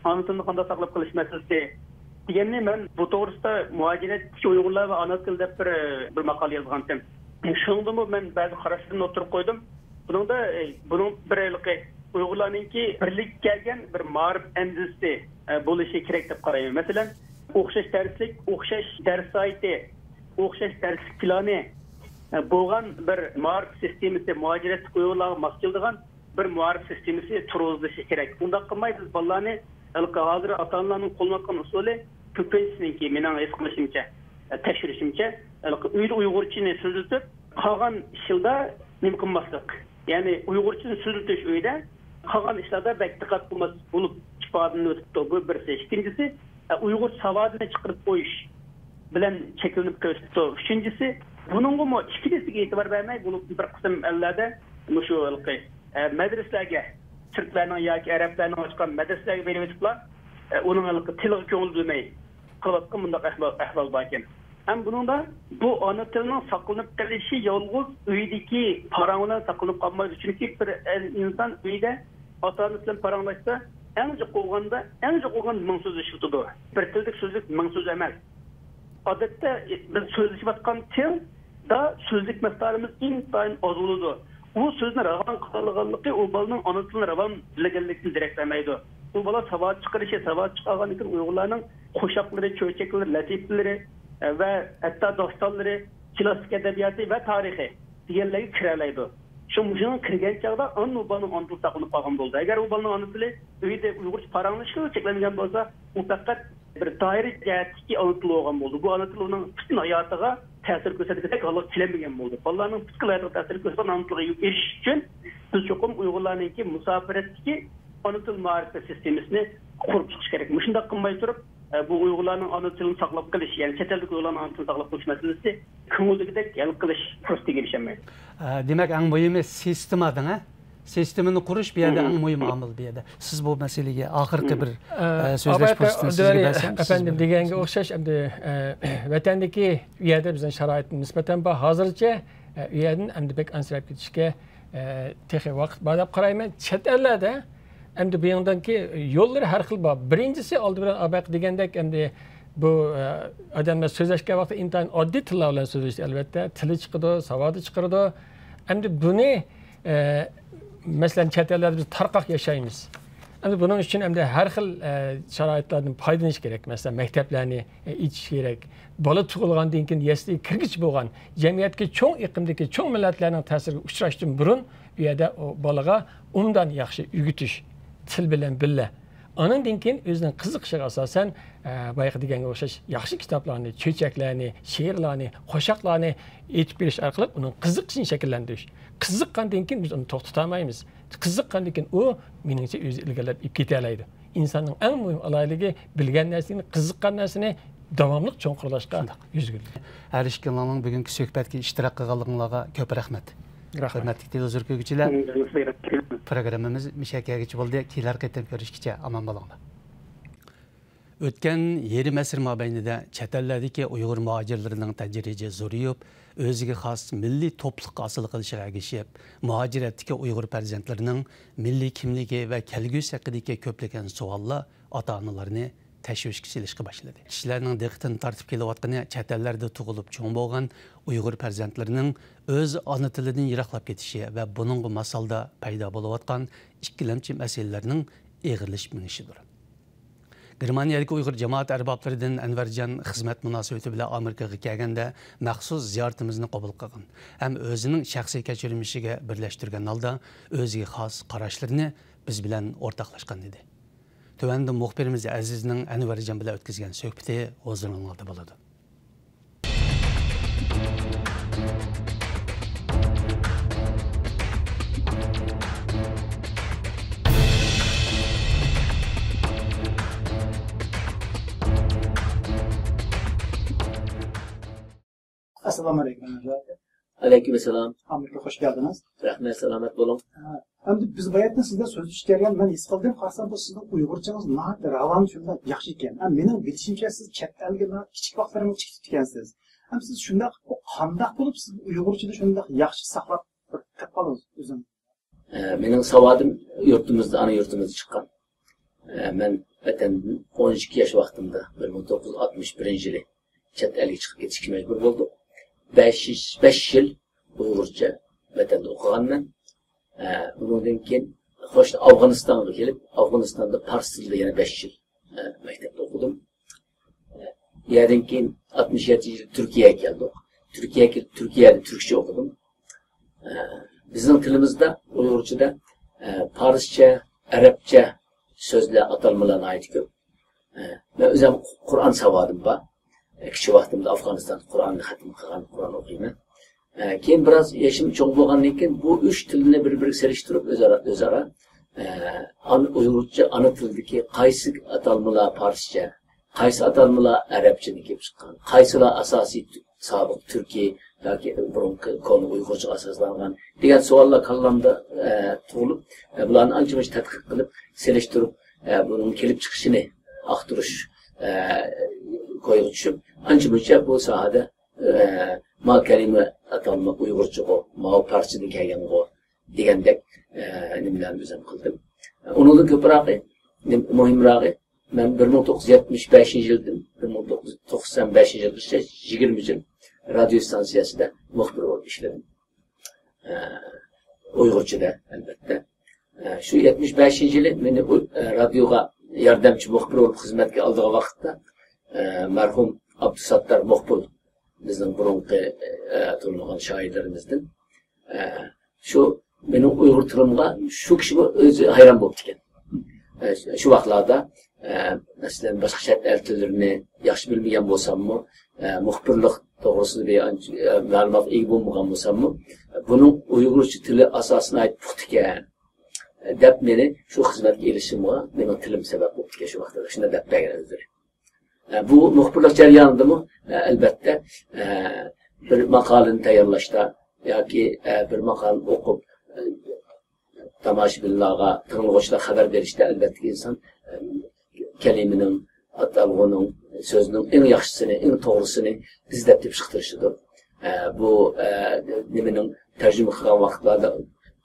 ئانا تىلىنى قانداق ساقلاپ قېلىش مەسىلىسى دېگەننى مەن بۇ توغرىسىدا مۇھاجىرەتتىكى ئۇيغۇرلار ۋە ئانا تىل دەپ بىر، بىر ماقالە يازغانتىم. شۇنىڭدىمۇ مەن بەزى قاراشلىرىمنى ئوتتۇرىغا قويدۇم. بۇنىڭدا، ئە، بۇنىڭ بىر ھېلىقى ئۇيغۇرلارنىڭكى بىرلىككە كەلگەن بىر مائارىپ ئەندىزىسى، ئە، بولۇشى كېرەك دەپ قارايمەن. مەسىلەن، ئوخشاش دەرسلىك، ئوخشاش دەرس سائىتى، ئوخشاش دەرسلىك پىلانى، ئە، بولغان بىر مائارىپ سىستېمىسى، مۇھاجىرەتلىك ئۇيغۇرلارغا ماس كېلىدىغان بىر مائارىپ سىستېمىسى تۇرغۇزۇلۇشى كېرەك. ئۇنداق قىلماي بىز بالىلارنى ھېلىقى ھازىر ئاتا-ئانىلارنىڭ قوللىنىۋاتقان ئۇسۇلى كۆپىنچىسىنىڭكى، مېنىڭ ھېس قىلىشىمچە، تەكشۈرۈشۈمچە، ھېلىقى ئۆيدە ئۇيغۇرچىنى سۆزلىتىپ، قالغان ئىش يىلدا نېمە قىلماسلىق. يەنى ئۇيغۇرچىنى سۆزلىتىش ئۆيدە، قالغان ئىشلاردا بەك دىققەت قىلماسلىق بولۇپ ئىپادىلىنىۋېتىپتۇ. بۇ بىرسى. ئىككىنچىسى، ئە، ئۇيغۇرچە ساۋادىنى چىقىرىپ قويۇش بىلەن چەكلىنىپ قېلىپتۇ. ئۈچىنچىسى، بۇنىڭغىمۇ ئىككىلىسىگە ئېتىبار بەرمەي، بولۇپ بىر قىسىم ئەللەردە مۇشۇ ھېلىقى، ئە، مەدرىسىلەرگە، تۈركلەرنىڭ ياكى ئەرەبلەرنىڭ ئاچقان مەدرىسىلەرگە بېرىۋېتىپلا، ئە، ئۇنىڭ ھېلىقى تىلىغا كۆڭۈل بۆلمەي قىلىۋاتقان مۇنداق ئەھۋال، ئەھۋال باركەن. ھەم بۇنىڭدا بۇ ئانا تىلنىڭ ساقلىنىپ قېلىشى يالغۇز ئۆيدىكى پاراڭ بىلەن ساقلىنىپ قالمايدۇ. چۈنكى بىر ئىنسان ئۆيدە ئاتا-ئانىسى بىلەن پاراڭلاشسا، ئەڭ جىق بولغاندا، ئەڭ جىق بولغاندا مىڭ سۆز ئىشلىتىدۇ. بىر تىلدىكى سۆزلۈك مىڭ سۆز ئەمەس. ئادەتتە بىز سۆزلىشىۋاتقان تىلدا سۆزلۈك مىقدارىمىز ئىنتايىن ئاز بولىدۇ. ئۇ سۆزنى راۋان قىلالىغانلىقى ئۇ بالىنىڭ ئانا تىلىنى راۋان بىلگەنلىكىدىن دېرەك بەرمەيدۇ. ئۇ بالا ساۋات چىقىرىشى، ساۋات چىقارغاندىن كېيىن ئۇيغۇرلارنىڭ قوشاقلىرى، چۆچەكلىرى، لەتىپىلىرى، ئە، ۋە ھەتتا داستانلىرى، كلاسسىك ئەدەبىياتى ۋە تارىخى دېگەنلەرگە كىرەلەيدۇ. شۇ مۇشۇنىڭغا كىرگەن چاغدا ئاندىن ئۇ بالىنىڭ ئانا تىلى ساقلىنىپ قالغان بولىدۇ. ئەگەر ئۇ بالىنىڭ ئانا تىلى ئۆيدە ئۇيغۇرچە پاراڭلىشىشقا چەكلەنگەن بولسا، ئۇ پەقەت بىر دائىرە جەھەتتىكى ئانا تىل بولغان بولىدۇ. بۇ ئانا تىل ئۇنىڭ پۈتۈن ھاياتىغا تەسىر كۆرسەتكۈدەك ھالغا كېلەلمىگەن بولىدۇ. بالىلارنىڭ پۈتكۈل ھاياتىغا تەسىر كۆرسەتكەن ئانا تىلغا ئېرىشىش ئۈچۈن بىز چوقۇم ئۇيغۇرلارنىڭكى مۇساپىرەتتىكى ئانا تىل مائارىپى سىستېمىسىنى قۇرۇپ چىقىش كېرەك. مۇشۇنداق قىلماي تۇرۇپ، ئە، بۇ ئۇيغۇرلارنىڭ ئانا تىلىنى ساقلاپ قېلىش، يەنى چەت ئەلدىكى ئۇيغۇرلارنىڭ ئانا تىلىنى ساقلاپ قېلىش مەسىلىسى كۆڭۈلدىكىدەك ھەل قىلىش پۇرسىتىگە ئېرىشەلمەيدۇ. ئە، دېمەك، ئەڭ مۇھىمى سىستېما دەڭ، ھە؟ سىستېمىنى قۇرۇش بۇ يەردە ئەڭ مۇھىم ئامىل بۇ يەردە. سىز بۇ مەسىلىگە ئاخىرقى بىر، ئە، ئە، سۆزلەش پۇرسىتىنى سىزگە بەرسەم، سىز ئەپەندىم دېگەنگە ئوخشاش، ئەمدى، ئە، ۋەتەندىكى ئۇ يەردە بىزنىڭ شارائىتىمىز نىسبەتەن بار. ھازىرچە، ئە، ئۇ يەردىن ئەمدى بەك ئەنسىرەپ كېتىشكە، ئە، تېخى ۋاقىت بار دەپ قارايمەن. چەت ئەللەردە ئەمدى بۇ يېڭىدىنكى يوللىرى ھەر خىل بار. بىرىنچىسى، ئالدى بىلەن ئاباقى دېگەندەك، ئەمدى بۇ، ئە، ئادەملەر سۆزلەشكەن ۋاقتىدا ئىنتايىن ئاددىي تىللار بىلەن سۆزلەشتى، ئەلۋەتتە. تىلى چىقىدۇ، ساۋادى چىقىدۇ. ئەمدى بۇنى، ئە، مەسىلەن، چەت ئەللەردە بىز تارقاق ياشايمىز. ئەمدى بۇنىڭ ئۈچۈن ئەمدى ھەر خىل، ئە، شارائىتلاردىن پايدىلىنىش كېرەك. مەسىلەن، مەكتەپلەرنى، ئە، ئېچىش كېرەك. بالا تۇغۇلغاندىن كېيىن يەسلىگە كىرگۈچى بولغان، جەمئىيەتتىكى چوڭ ئېقىمدىكى چوڭ مىللەتلەرنىڭ تەسىرىگە ئۇچراشتىن بۇرۇن، ئۇ يەردە ئۇ بالىغا ئوبدان ياخشى ئۆگىتىش، تىل بىلەن بىللە. ئانىڭدىن كېيىن ئۆزىنىڭ قىزىقىشىغا ئاساسەن، ئە، بايىقى دېگەنگە ئوخشاش ياخشى كىتابلارنى، چۆچەكلەرنى، شېئىرلارنى، قوشاقلارنى ئېيتىپ بېرىش ئارقىلىق ئۇنىڭ قىزىقىشىنى شەكىللەندۈرۈش. قىزىققاندىن كېيىن بىز ئۇنى توختىتالمايمىز. قىزىققاندىن كېيىن ئۇ، مېنىڭچە، ئۆزى ئىلگىرىلەپ ئېلىپ كېتەلەيدۇ. ئىنساننىڭ ئەڭ مۇھىم ئالاھىدىلىكى بىلگەن نەرسىنى، قىزىققان نەرسىنى داۋاملىق چوڭقۇرلاشقا يۈزلىنىدۇ. ھەر ئىككىڭلارنىڭ بۈگۈنكى سۆھبەتكە ئىشتىراك قىلغانلىقىڭلارغا كۆپ رەھمەت. رەھمەت. ھۆرمەتلىك تېلېۋىزور كۆرگۈچىلەر، پروگراممىمىز مۇشۇ يەرگىچە بولدى. كېلەر قېتىم كۆرۈشكىچە ئامان بولۇڭلار. ئۆتكەن يېرىم ئەسىر مابەينىدە چەت ئەللەردىكى ئۇيغۇر مۇھاجىرلىرىنىڭ تەدرىجىي زورىيىپ، ئۆزىگە خاس مىللىي توپلۇق ھاسىل قىلىشىغا ئەگىشىپ، مۇھاجىرەتتىكى ئۇيغۇر پەرزەنتلىرىنىڭ مىللىي كىملىكى ۋە كەلگۈسى ھەققىدىكى كۆپلىگەن سوئاللار ئاتا-ئانىلارنى تەشۋىشكە سېلىشقا باشلىدى. كىشىلەرنىڭ دىققىتىنى تارتىپ كېلىۋاتقىنى چەت ئەللەردە تۇغۇلۇپ چوڭ بولغان ئۇيغۇر پەرزەنتلىرىنىڭ ئۆز ئانا تىلىدىن يىراقلاپ كېتىشى ۋە بۇنىڭغا ماس ھالدا پەيدا بولۇۋاتقان ئىككىلەمچى مەسىلىلەرنىڭ ئېغىرلىشىپ مېڭىشىدۇر. گېرمانىيەدىكى ئۇيغۇر جامائەت ئەربابلىرىدىن ئەنۋەرجان خىزمەت مۇناسىۋىتى بىلەن ئامېرىكىغا كەلگەندە مەخسۇس زىيارىتىمىزنى قوبۇل قىلغان ھەم ئۆزىنىڭ شەخسىي كەچۈرمىشىگە بىرلەشتۈرگەن ھالدا ئۆزىگە خاس قاراشلىرىنى بىز بىلەن ئورتاقلاشقان ئىدى. تۆۋەندە مۇخبىرىمىز ئەزىزنىڭ ئەنۋەرجان بىلەن ئۆتكۈزگەن سۆھبىتى ھۇزۇرۇڭلاردا بولىدۇ. ئەسسالامۇ ئەلەيكۇم. ئەلەيكۇم ئەسسالام. ئامېرىكىغا خوش كەلدىڭىز. رەھمەت، سالامەت بولۇڭ. ھە، ئەمدى بىز باياتتىن سىز بىلەن سۆزلىشىپ كەلگەن، مەن ھېس قىلدىم، قارىسام، بۇ سىزنىڭ ئۇيغۇرچىڭىز ناھايىتى راۋان، شۇنداق ياخشى ئىكەن. ھەم مېنىڭ بىلىشىمچە، سىز چەت ئەلگە ناھايىتى كىچىك ۋاقىتلىرىڭىزدا چىقىپ كەتكەنسىز. ھەم سىز شۇنداق، بۇ قانداق بولۇپ سىز ئۇيغۇرچىنى شۇنداق ياخشى ساقلاپ بىر قىلىپ قالدىڭىز ئۆزىڭىز؟ ئە، مېنىڭ ساۋادىم يۇرتىمىزدا، ئانا يۇرتىمىزدا چىققان. ئە، مەن ۋەتەندىن ئون ئىككى ياش ۋاقتىمدا، بىر مىڭ توققۇز يۈز ئاتمىش بىرىنچى يىلى چەت ئەلگە چىقىپ كېتىشكە مەجبۇر بولدۇم. بەش يىل، بەش يىل ئۇيغۇرچە ۋەتەندە ئوقۇغانمەن. ئە، بۇنىڭدىن كېيىن قوشنا ئافغانىستانغا كېلىپ، ئافغانىستاندا پارس تىلىدا يەنە بەش يىل، ئە، مەكتەپتە ئوقۇدۇم. ئە، يەردىن كېيىن ئاتمىش يەتتىنچى يىلى تۈركىيەگە كەلدۇق. تۈركىيەگە كېلىپ، تۈركىيەدە تۈركچە ئوقۇدۇم. ئە، بىزنىڭ تىلىمىزدا، ئۇيغۇرچىدا، ئە، پارسچە، ئەرەبچە سۆزلەر، ئاتالمىلار ناھايىتى كۆپ. ئە، مەن ئۆزۈم قۇرئان ساۋادىم بار. ئە، كىچىك ۋاقتىمدا ئافغانىستاندا قۇرئاننى خەتىم قىلغان، قۇرئان ئوقۇيمەن. ئە، كېيىن بىراز يېشىم چوڭ بولغاندىن كېيىن بۇ ئۈچ تىلنى بىر-بىرىگە سېلىشتۇرۇپ، ئۆزئارا، ئۆزئارا، ئە، ئان-، ئۇيغۇرچە ئانا تىلدىكى قايسى ئاتالمىلار پارسچە، قايسى ئاتالمىلار ئەرەبچىدىن كېلىپ چىققان، قايسىلار ئاساسىي تۈ-، سابىق تۈركىي ياكى بۇرۇنقى كونا ئۇيغۇرچىغا ئاساسلانغان دېگەن سوئاللار كاللامدا، ئە، تۇغۇلۇپ، ئە، بۇلارنى ئانچە-مۇنچە تەتقىق قىلىپ سېلىشتۇرۇپ، ئە، بۇنىڭ كېلىپ چىقىشىنى ئاختۇرۇش، ئە، كويىغا چۈشۈپ، ئانچە-مۇنچە بۇ ساھەدە، ئە، ما كەلىمە ئاتالما ئۇيغۇرچىغۇ، ماۋۇ پارسچىدىن كەلگەنغۇ دېگەندەك، ئە، نېمىلەرنى ئۆزۈم قىلدىم. ئۇنىڭدىن كۆپرەكى، نېم-، مۇھىمراقى، مەن بىر مىڭ توققۇز يۈز يەتمىش بەشىنچى يىلدىن بىر مىڭ توققۇز يۈز توقسان بەشىنچى يىلغىچە يىگىرمە يىل رادىيو ستانسىيەسىدە مۇخبىر بولۇپ ئىشلىدىم. ئە، ئۇيغۇرچىدا، ئەلۋەتتە. ئە، شۇ يەتمىش بەشىنچى يىلى مېنى ئۇ، ئە، رادىيوغا ياردەمچى مۇخبىر بولۇپ خىزمەتكە ئالىدىغان ۋاقىتتا، ئە، مەرھۇم ئابدۇساتتار مۇقبۇل، بىزنىڭ بۇرۇنقى، ئە، تونۇلغان شائىرلىرىمىزدىن، ئە، شۇ مېنىڭ ئۇيغۇر تىلىمغا شۇ كىشىمۇ ئۆزى ھەيران بوپتىكەن. ئە، شۇ ۋاقىتلاردا، ئە، مەسىلەن، باشقا چەت ئەل تىللىرىنى ياخشى بىلمىگەن بولساممۇ، ئە، مۇخبىرلىق توغرىسىدا بىر ئانچە، ئە، مەلۇماتقا ئىگە بولمىغان بولساممۇ، بۇنىڭ ئۇيغۇرچە تىلى ئاساسىي ناھايىتى پۇختا ئىكەن، دەپ مېنى شۇ خىزمەتكە ئېلىشىمغا مېنىڭ تىلىم سەۋەب بوپتىكەن شۇ ۋاقىتتا. شۇنداق دەپ بەرگەن ئۆزلىرى. ئە، بۇ مۇخبىرلىق جەريانىدىمۇ، ئە، ئەلۋەتتە، ئە، بىر ماقالىنى تەييارلاشتا ياكى، ئە، بىر ماقالىنى ئوقۇپ، ئە، تاماشىبىنلارغا، تىڭلىغۇچىلارغا خەۋەر بېرىشتە، ئەلۋەتتە، ئىنسان، ئە، كەلىمىنىڭ، ئاتالغۇنىڭ، سۆزنىڭ ئەڭ ياخشىسىنى، ئەڭ توغرىسىنى ئىزدەپ تېپىشقا تىرىشىدۇ. ئە، بۇ، ئە، نېمىنىڭ تەرجىمە قىلغان ۋاقىتلاردا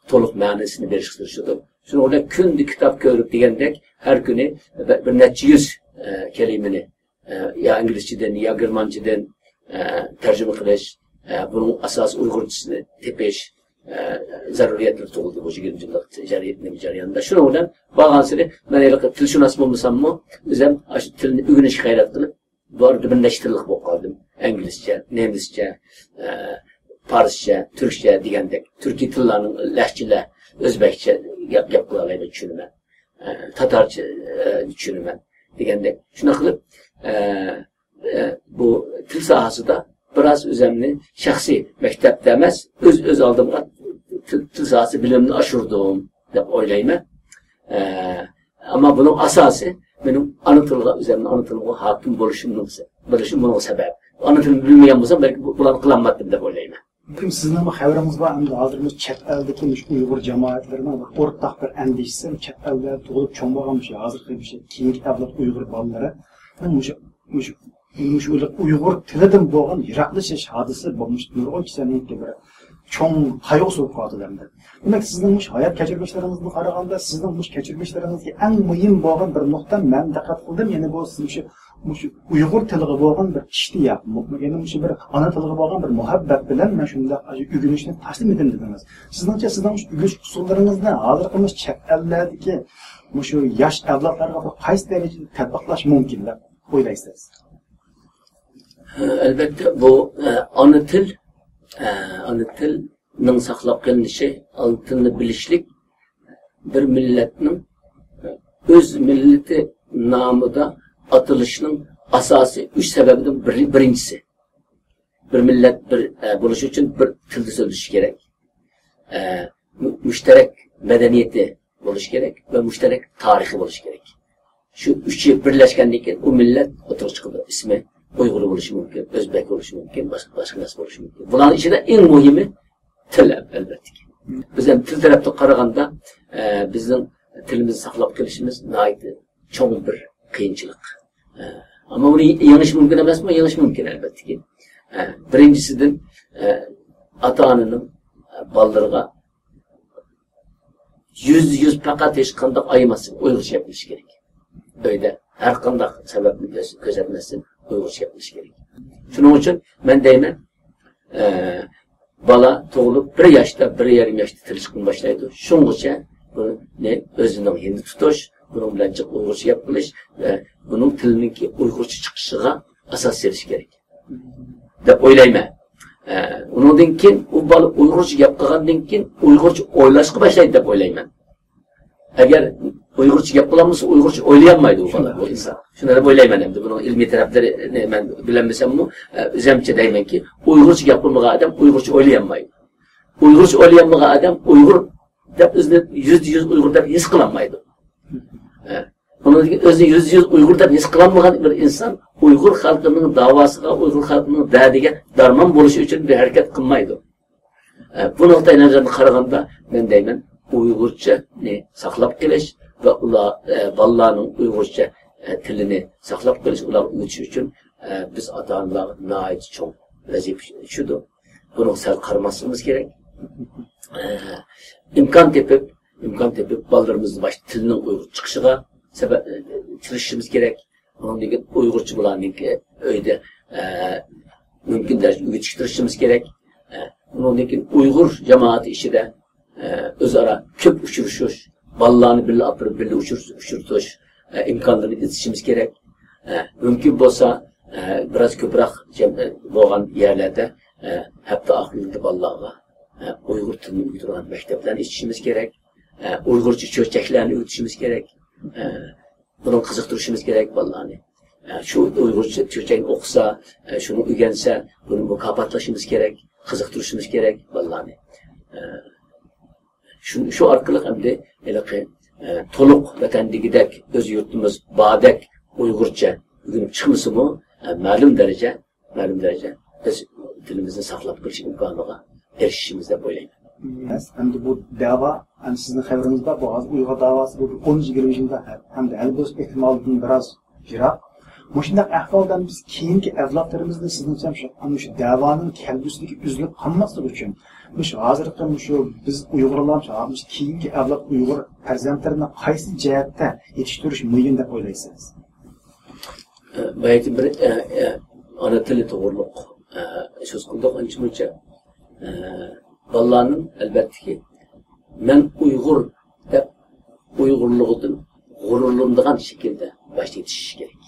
تولۇق مەنىسىنى بېرىشكە تىرىشىدۇ. شۇنىڭ بىلەن كۈندە كىتاب كۆرۈپ دېگەندەك، ھەر كۈنى بىر، بىر نەچچە يۈز، ئە، كەلىمىنى، ئە، يا ئىنگلىزچىدىن، يا گېرمانچىدىن، ئە، تەرجىمە قىلىش، ئە، بۇنىڭ ئاساسىي ئۇيغۇرچىسىنى تېپىش، ئە، زەرۇرىيەتلىرى تۇغۇلدى بۇ يىگىرمە يىللىق جەري-، نېمە جەريانىدا. شۇنىڭ بىلەن بارغانسېرى مەن ھېلىقى تىلشۇناس بولمىساممۇ، ئۆزۈم ئاشۇ تىلنى ئۆگىنىشكە غەيرەت قىلىپ، بۇ ئارىدا بىر نەچچە تىللىق بولۇپ قالدىم. ئىنگلىزچە، نېمىسچە، ئە، پارسچە، تۈركچە دېگەندەك، تۈركىي تىللارنىڭ لەھجىلەر، ئۆزبەكچە گەپ، گەپ قىلالايمەن، چۈشىنىمەن. ئە، تاتارچە، ئە، چۈشىنىمەن دېگەندەك. شۇنداق قىلىپ، ئە، ئە، بۇ تىل ساھەسىدە بىراز ئۆزۈمنى شەخسىي مەكتەپتە ئەمەس، ئۆز، ئۆز ئالدىمغا تىل، تىل ساھەسى بىلىمىمنى ئاشۇردۇم دەپ ئويلايمەن. ئە، ئەمما بۇنىڭ ئاساسى مېنىڭ ئانا تىلغا، ئۆزۈمنىڭ ئانا تىلىمغا ھاكىم بولۇشۇمنىڭ سە-، بولۇشۇم بۇنىڭغا سەۋەب. ئانا تىلىمنى بىلمىگەن بولسام، بەلكى بۇ، بۇلارنى قىلالمايتتىم دەپ ئويلايمەن. مۇمكىن سىزنىڭمۇ خەۋىرىڭىز بار، ئەمدى ھازىر مۇشۇ چەت ئەلدىكى مۇشۇ ئۇيغۇر جامائەتلىرىنىڭ بىر ئورتاق بىر ئەندىشىسى، چەت ئەلدە تۇغۇلۇپ چوڭ بولغان مۇشۇ ھازىرقى مۇشۇ كېيىنكى ئەۋلاد ئۇيغۇر بالىلىرىنىڭ مۇشۇ، مۇشۇ، مۇشۇ ئۇيغۇر تىلىدىن بولغان يىراقلىشىش ھادىسىسى، بۇ مۇشۇ نۇرغۇن كىشىلەرنىڭكى بىر چوڭ قايغۇسى بولۇپ قالدى ئەمدى. دېمەك، سىزنىڭ مۇشۇ ھايات كەچۈرمىشلىرىڭىزدىن قارىغاندا، سىزنىڭ مۇشۇ كەچۈرمىشلىرىڭىزدىكى ئەڭ مۇھىم بولغان بىر نۇقتا، مەن دىققەت قىلدىم، يەنى بۇ سىز مۇشۇ، مۇشۇ ئۇيغۇر تىلىغا بولغان بىر ئىشتىياق، مۇ-، يەنى مۇشۇ بىر ئانا تىلغا بولغان بىر مۇھەببەت بىلەن مەن شۇنداق ئۆگىنىشنى تاشلىمىدىم دېدىڭىز. سىزنىڭچە، سىزنىڭ مۇشۇ ئۆگىنىش ئۇسۇللىرىڭىزنى ھازىرقى مۇشۇ چەت ئەللەردىكى مۇشۇ ياش ئەۋلادلارغا بىر قايسى دەرىجىدە تەتبىقلاش مۇمكىن دەپ ئويلايسىز؟ ئەلۋەتتە، بۇ، ئە، ئانا تىل، ئە، ئانا تىلنىڭ ساقلاپ قېلىنىشى، ئانا تىلنى بىلىشلىك بىر مىللەتنىڭ ئۆز مىللىتى نامىدا ئاتىلىشىنىڭ ئاساسىي ئۈچ سەۋەبىدىن بىرى، بىرىنچىسى. بىر مىللەت بىر، ئە، بولۇش ئۈچۈن بىر تىلدا سۆزلىشى كېرەك. ئە، مۇ-، مۇشتەرەك مەدەنىيىتى بولۇشى كېرەك ۋە مۇشتەرەك تارىخى بولۇشى كېرەك. شۇ ئۈچى بىرلەشكەندىن كېيىن ئۇ مىللەت ئوتتۇرىغا چىقىدۇ. ئىسمى ئۇيغۇر بولۇشى مۇمكىن، ئۆزبەك بولۇشى مۇمكىن، باشقا، باشقا نەرسە بولۇشى مۇمكىن. بۇلارنىڭ ئىچىدە ئەڭ مۇھىمى تىل، ئەلۋەتتىكى. بىز ھەم تىل تەرەپتىن قارىغاندا، ئە، بىزنىڭ تىلىمىزنى ساقلاپ قېلىشىمىز ناھايىتى چوڭ بىر قىيىنچىلىق. ئە، ئەمما بۇنى يېڭىش مۇمكىن ئەمەسمۇ؟ يېڭىش مۇمكىن، ئەلۋەتتىكى. ئە، بىرىنچىسىدىن، ئە، ئاتا-ئانىنىڭ، ئە، بالىلىرىغا يۈزدە يۈز پەقەت ھېچقانداق ئايىماستىن ئۇيغۇرچە گەپلىشىش كېرەك. ئۆيدە ھەر قانداق سەۋەبنى كۆز-، كۆزەتمەستىن ئۇيغۇرچە گەپلىشىش كېرەك. شۇنىڭ ئۈچۈن مەن دەيمەن، ئە، بالا تۇغۇلۇپ بىر ياشتا، بىر يېرىم ياشتا تىلى چىققىلى باشلايدۇ. شۇڭغىچە بۇنى ئۆزىنىڭ يېنىدا تۇتۇش، بۇنىڭ بىلەن جىق ئۇيغۇرچە گەپ قىلىش ۋە بۇنىڭ تىلىنىڭكى ئۇيغۇرچە چىقىشىغا ئاساس سېلىش كېرەك، دەپ ئويلايمەن. ئە، ئۇنىڭدىن كېيىن ئۇ بالا ئۇيغۇرچە گەپ قىلغاندىن كېيىن ئۇيغۇرچە ئويلاشقا باشلايدۇ دەپ ئويلايمەن. ئەگەر ئۇيغۇرچە گەپ قىلالمىسا، ئۇيغۇرچە ئويلىيالمايدۇ ئۇ بالا، بۇ ئىنسان. شۇنى دەپ ئويلايمەن. ئەمدى بۇنىڭ ئىلمىي تەرەپلىرىنى مەن بىلەلمىسەممۇ، ئە، ئۆزۈمچە دەيمەنكى، ئۇيغۇرچە گەپ قىلمىغان ئادەم ئۇيغۇرچە ئويلىيالمايدۇ. ئۇيغۇرچە ئويلىيالمىغان ئادەم ئۇيغۇر دەپ ئۆزىنى يۈزدە يۈز ئۇيغۇر دەپ ھېس قىلالمايدۇ. ئە، ئۇنىڭدىن كېيىن ئۆزىنى يۈزدە يۈز ئۇيغۇر دەپ ھېس قىلالمىغان بىر ئىنسان ئۇيغۇر خەلقىنىڭ داۋاسىغا، ئۇيغۇر خەلقىنىڭ دەردىگە دەرمان بولۇشى ئۈچۈن بىر ھەرىكەت قىلمايدۇ. ئە، بۇ نۇقتىئى نەزەردىن قارىغاندا، مەن دەيمەن، ئۇيغۇرچىنى ساقلاپ قېلىش ۋە ئۇلار، ئە، بالىلارنىڭ ئۇيغۇرچە، ئە، تىلىنى ساقلاپ قېلىش، ئۇلارغا ئۆگىتىش ئۈچۈن، ئە، بىز ئاتا-ئانىلارغا ناھايىتى چوڭ ۋەزىپە چۈشىدۇ. بۇنىڭغا سەل قارىماسلىقىمىز كېرەك. ئە، ئىمكان تېپىپ، ئىمكان تېپىپ، بالىلىرىمىزنى باشتا تىلنىڭ ئۇيغۇر چىقىشىغا سەۋەب، ئە، تىرىشىشىمىز كېرەك. ئۇنىڭدىن كېيىن ئۇيغۇرچە بۇلارنىڭكى ئۆيدە، ئە، مۇمكىن دەرىجىدە ئۆگىتىشكە تىرىشىشىمىز كېرەك. ئە، ئۇنىڭدىن كېيىن ئۇيغۇر جامائىتى ئىچىدە، ئە، ئۆزئارا كۆپ ئۇچرىشىش، بالىلارنى بىللە ئاپىرىپ، بىللە ئۇچۇر-، ئۇچرىتىش، ئە، ئىمكانلىرىنى ئېچىشىمىز كېرەك. ئە، مۇمكىن بولسا، ئە، بىراز كۆپرەك جەم-، بولغان يەرلەردە، ئە، ھەپتە ئاخىرلىرىدا بالىلارغا، ئە، ئۇيغۇر تىلىنى ئۆگىتىدىغان مەكتەپلەرنى ئېچىشىمىز كېرەك. ئە، ئۇيغۇرچە چۆچەكلەرنى ئۆگىتىشىمىز كېرەك. ئە، بۇنىڭغا قىزىقتۇرۇشىمىز كېرەك بالىلارنى. ئە، شۇ ئۇيغۇرچە چۆچەكنى ئوقۇسا، ئە، شۇنى ئۆگەنسە، بۇنى مۇكاپاتلىشىمىز كېرەك، قىزىقتۇرۇشىمىز كېرەك بالىلارنى. ئە، شۇ، شۇ ئارقىلىق ئەمدى ھېلىقى، ئە، تولۇق ۋەتەندىكىدەك ئۆز يۇرتىمىز باردەك ئۇيغۇرچە ئۆگىنىپ چىقمىسىمۇ، ئە، مەلۇم دەرىجە، مەلۇم دەرىجە بىز تىلىمىزنى ساقلاپ قېلىش ئىمكانىغا ئېرىشىشىمىز دەپ ئويلايمەن. ئەمدى بۇ دەۋا، ئەمدى سىزنىڭ خەۋىرىڭىز بار، بۇ ھازىر ئۇيغۇر دەۋاسى بۇ بىر ئون يىگىرمە يىلدا ھەم-، ھەمدە ھەل بولۇش ئېھتىمالىدىن بىراز يىراق. مۇشۇنداق ئەھۋالدا بىز كېيىنكى ئەۋلادلىرىمىزنى سىزنىڭچە مۇشۇ، مۇشۇ دەۋانىڭ كەلگۈسىدىكى ئۈزۈلۈپ قالماسلىقى ئۈچۈن، مۇشۇ ھازىرقى مۇشۇ بىز ئۇيغۇرلار، مۇشۇ كېيىنكى ئەۋلاد ئۇيغۇر پەرزەنتلىرىنى قايسى جەھەتتە يېتىشتۈرۈش مۇھىم دەپ ئويلايسىز؟ بايىقى بىر، ئە، ئە، ئانا تىلى توغرۇلۇق، ئە، سۆز قىلدۇق ئانچە-مۇنچە. ئە، بالىلارنىڭ ئەلۋەتتىكى، مەن ئۇيغۇر دەپ ئۇيغۇرلۇقىدىن غۇرۇرلىنىدىغان شەكىلدە باشتا يېتىشىشى كېرەك.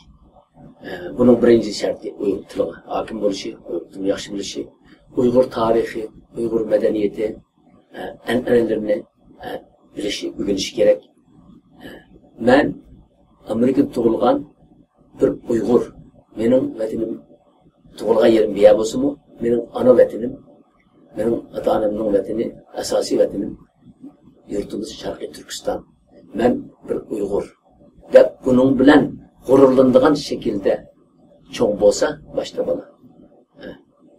ئە، بۇنىڭ بىرىنچى شەرتى ئۇيغۇر تىلىغا ھاكىم بولۇشى، ئۇيغۇر تىلىنى ياخشى بىلىشى، ئۇيغۇر تارىخى، ئۇيغۇر مەدەنىيىتى، ئە، ئەنئەنىلىرىنى، ئە، بىلىشى، ئۆگىنىشى كېرەك. ئە، مەن ئامېرىكىدا تۇغۇلغان بىر ئۇيغۇر. مېنىڭ ۋەتىنىم، تۇغۇلغان يېرىم بىيە بولسىمۇ، مېنىڭ ئانا ۋەتىنىم، مېنىڭ ئاتا-ئانامنىڭ ۋەتىنى، ئاساسىي ۋەتىنىم، يۇرتىمىز شەرقىي تۈركىستان. مەن بىر ئۇيغۇر دەپ بۇنىڭ بىلەن غۇرۇرلىنىدىغان شەكىلدە چوڭ بولسا باشتا بالا. ئە،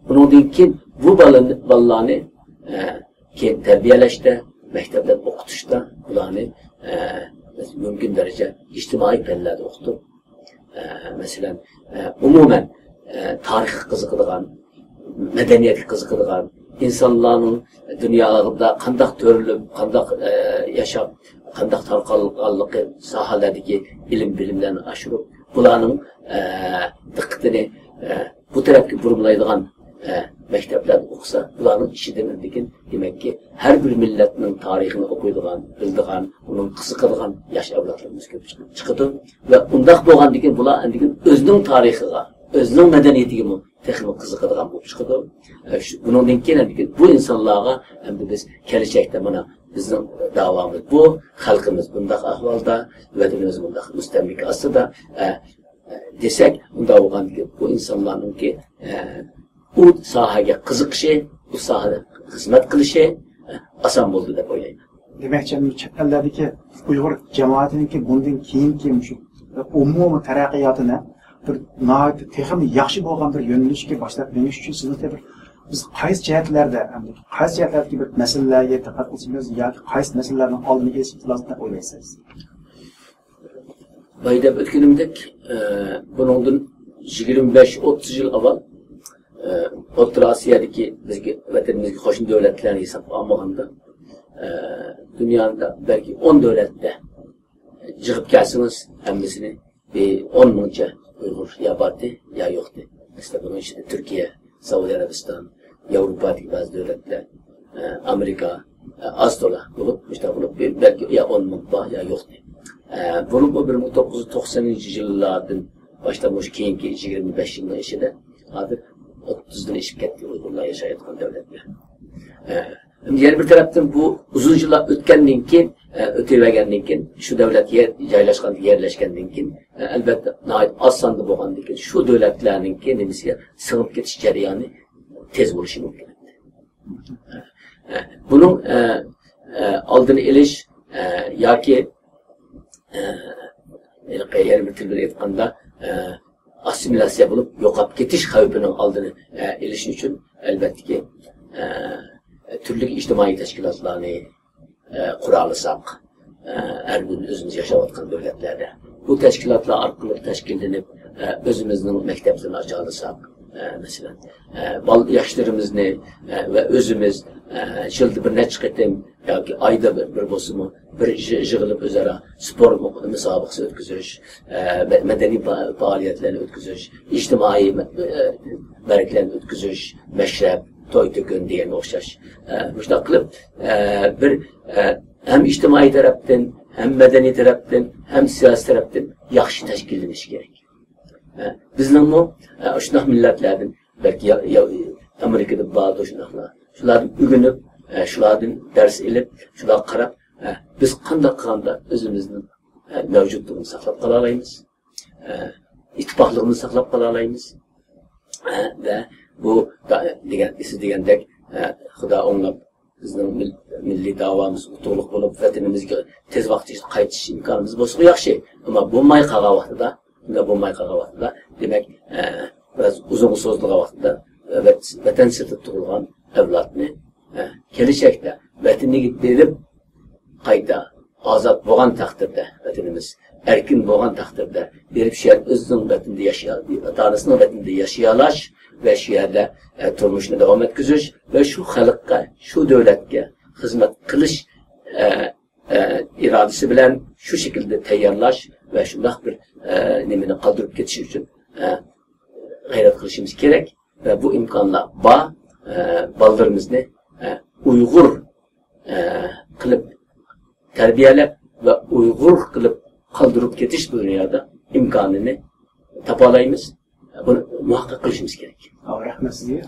بۇنىڭدىن كېيىن بۇ بالا-، بالىلارنى، ئە، كېيىن تەربىيەلەشتە، مەكتەپلەردە ئوقۇتۇشتا بۇلارنى، ئە، مۇمكىن دەرىجە ئىجتىمائىي پەنلەردە ئوقۇتۇپ، ئە، مەسىلەن، ئە، ئومۇمەن، ئە، تارىخقا قىزىقىدىغان، مەدەنىيەتكە قىزىقىدىغان، ئىنسانلارنىڭ دۇنيادا قانداق تۆرىلىپ، قانداق، ئە، ياشاپ، قانداق تارقالغانلىقى ساھەلەردىكى ئىلىم-بىلىملەرنى ئاشۇرۇپ، بۇلارنىڭ، ئە، دىققىتىنى، ئە، بۇ تەرەپكە بۇرمىلايدىغان، ئە، مەكتەپلەردە ئوقۇسا، بۇلارنىڭ ئىچىدىن ئەمدىكىن، دېمەككى، ھەر بىر مىللەتنىڭ تارىخىنى ئوقۇيدىغان، بىلىدىغان، ئۇنىڭ قىزىقىدىغان ياش ئەۋلادلىرىمىز كۆپ چىقىدۇ. ۋە ئۇنداق بولغاندىكىن، بۇلار ئەمدىكىن ئۆزىنىڭ تارىخىغا، ئۆزىنىڭ مەدەنىيىتىگىمۇ تېخىمۇ قىزىقىدىغان بولۇپ چىقىدۇ. ئە، شۇ، بۇنىڭدىن كېيىن ئەمدىكى بۇ ئىنسانلارغا ئەمدى بىز كەلەچەكتە مانا بىزنىڭ داۋامىز بۇ، خەلقىمىز بۇنداق ئەھۋالدا، ۋەتىنىمىز بۇنداق مۇستەملىكە ئاستىدا، ئە، ئە، دېسەك، ئۇنداق بولغاندىكىن بۇ ئىنسانلارنىڭكى، ئە، ئۇ ساھەگە قىزىقىشى، ئۇ ساھەدە خىزمەت قىلىشى، ئە، ئاسان بولىدۇ دەپ ئويلايمەن. دېمەكچى، چەت ئەللەردىكى ئۇيغۇر جامائىتىنىڭكى بۇندىن كېيىنكى مۇشۇ ئومۇمىي تەرەققىياتىنى بىر ناھايىتى تېخىمۇ ياخشى بولغان بىر يۆنىلىشكە باشلاپ مېڭىش ئۈچۈن سىزنىڭ بىر بىز قايسى جەھەتلەردە، قايسى جەھەتلەردىكى بىر مەسىلىلەرگە دىققەت قىلىشىمىز ياكى قايسى مەسىلىلەرنىڭ ئالدىنى ئېلىش لازىم دەپ ئويلايسىز؟ بايا دەپ ئۆتكىنىمدەك، ئە، بۇنىڭدىن يىگىرمە بەش ئوتتۇز يىل ئاۋۋال، ئە، ئوتتۇرا ئاسىيادىكى بىزگە، ۋەتىنىمىزگە قوشنا دۆلەتلەرنى ھېسابقا ئالمىغاندا، ئە، دۇنيادا بەلكى ئون دۆلەتتە يىغىپ كەلسىڭىز، ھەممىسىنى بىر ئون مىڭچە ئۇيغۇر يا باردى، يا يوقتى. مەسىلەن، بۇنىڭ ئىچىدە تۈركىيە، سەئۇدى ئەرەبىستان، ياۋروپادىكى بەزى دۆلەتلەر، ئە، ئامېرىكا، ئە، ئاز تولا بولۇپ، مۇشۇنداق بولۇپ، بىر، بەلكى يا ئون مىڭ بار، يا يوقتى. ئە، بولۇپمۇ بىر مىڭ توققۇز يۈز توقسەنىنچى يىللاردىن باشلاپ مۇشۇ كېيىنكى يىگىرمە بەش يىلنىڭ ئىچىدە ھازىر ئوتتۇزدىن ئېشىپ كەتتى ئۇيغۇرلار ياشايدىغان دۆلەتلەر. ئە، يەنە بىر تەرەپتىن بۇ ئۇزۇن يىللار ئۆتكەندىن كېيىن، ئە، ئۆتۈۋەرگەندىن كېيىن، شۇ دۆلەتكە يەر-، جايلاشقان، يەرلەشكەندىن كېيىن، ئە، ئەلۋەتتە، ناھايىتى ئاز ساندا بولغاندىن كېيىن، شۇ دۆلەتلەرنىڭكى نېمىسىگە سىڭىپ كېتىش جەريانى تېز بولۇشى مۇمكىن. ئە، بۇنىڭ، ئە، ئە، ئالدىنى ئېلىش، ئە، ياكى، ئە، ھېلىقى يەنە بىر تىل بىلەن ئېيتقاندا، ئە، ئاسسىمىلياتسىيە بولۇپ يوقاپ كېتىش خەۋپىنىڭ ئالدىنى، ئە، ئېلىش ئۈچۈن، ئەلۋەتتىكى، ئە، تۈرلۈك ئىجتىمائىي تەشكىلاتلارنى، ئە، قۇرالىساق، ئە، ھەر كۈنى ئۆزىمىز ياشاۋاتقان دۆلەتلەردە بۇ تەشكىلاتلار ئارقىلىق تەشكىللىنىپ، ئە، ئۆزىمىزنىڭ مەكتەپلىرىنى ئاچالىساق، ئە، مەسىلەن، ئە، بال-، ياشلىرىمىزنى، ئە، ۋە ئۆزىمىز، ئە، يىلدا بىر نەچچە قېتىم ياكى ئايدا بىر، بىر بولسىمۇ، بىر يىغ-، يىغىلىپ ئۆزئارا سپورت مۇ-، مۇسابىقىسى ئۆتكۈزۈش، ئە، مە-، مەدەنىي پا-، پائالىيەتلەرنى ئۆتكۈزۈش، ئىجتىمائىي مە-، ئە، مەرىكىلەرنى ئۆتكۈزۈش، مەشرەپ، توي-تۆكۈن دېگەنگە ئوخشاش. ئە، مۇشۇنداق قىلىپ، ئە، بىر، ئە، ھەم ئىجتىمائىي تەرەپتىن، ھەم مەدەنىي تەرەپتىن، ھەم سىياسىي تەرەپتىن ياخشى تەشكىللىنىشى كېرەك. ئە، بىزنىڭمۇ، ئە، شۇنداق مىللەتلەردىن، بەلكى يا-، يا-، ئامېرىكىدا باردۇ شۇنداقلار. شۇلاردىن ئۆگىنىپ، ئە، شۇلاردىن دەرس ئېلىپ، شۇلارغا قاراپ، ئە، بىز قانداق قىلغاندا ئۆزىمىزنىڭ، ئە، مەۋجۇتلۇقىنى ساقلاپ قالالايمىز، ئە، ئىتتىپاقلىقىمىزنى ساقلاپ قالالايمىز. ئە، ۋە بۇ دا-، دېگەن، سىز دېگەندەك، ئە، خۇدا ئوڭلاپ، بىزنىڭ مىل-، مىللىي داۋامىز ئۇتۇقلۇق بولۇپ، ۋەتىنىمىزگە تېز ۋاقىت ئىچىدە قايتىش ئىمكانىمىز بولسىمۇ ياخشى. ئەمما بولماي قالغان ۋاقتىدا، بۇنداق بولماي قالغان ۋاقتىدا، دېمەك، ئە، بىراز ئۇزۇنغا سوزۇلغان ۋاقتىدا، ئە، ۋەت-، ۋەتەن سىرتىدا تۇغۇلغان ئەۋلادنى، ئە، كېلىچەكتە ۋەتىنىگە بېرىپ، قايتا ئازاد بولغان تەقدىردە، ۋەتىنىمىز ئەركىن بولغان تەقدىردە، بېرىپ شۇ يەر ئۆزىنىڭ ۋەتىنىدە ياشىيا-، ئاتا-ئانىسىنىڭ ۋەتىنىدە ياشىيالاش ۋە شۇ يەردە، ئە، تۇرمۇشنى داۋام ئەتكۈزۈش ۋە شۇ خەلققە، شۇ دۆلەتكە خىزمەت قىلىش، ئە، ئە، ئىرادىسى بىلەن شۇ شەكىلدە تەييارلاش ۋە شۇنداق بىر، ئە، نېمىنى قالدۇرۇپ كېتىش ئۈچۈن، ئە، غەيرەت قىلىشىمىز كېرەك. ۋە بۇ ئىمكانلار بار، ئە، بالىلىرىمىزنى، ئە، ئۇيغۇر، ئە، قىلىپ تەربىيەلەپ ۋە ئۇيغۇر قىلىپ قالدۇرۇپ كېتىش بۇ دۇنيادا ئىمكانىنى تاپالايمىز. بۇنى مۇھەققەق قىلىشىمىز كېرەك. رەھمەت سىزگە.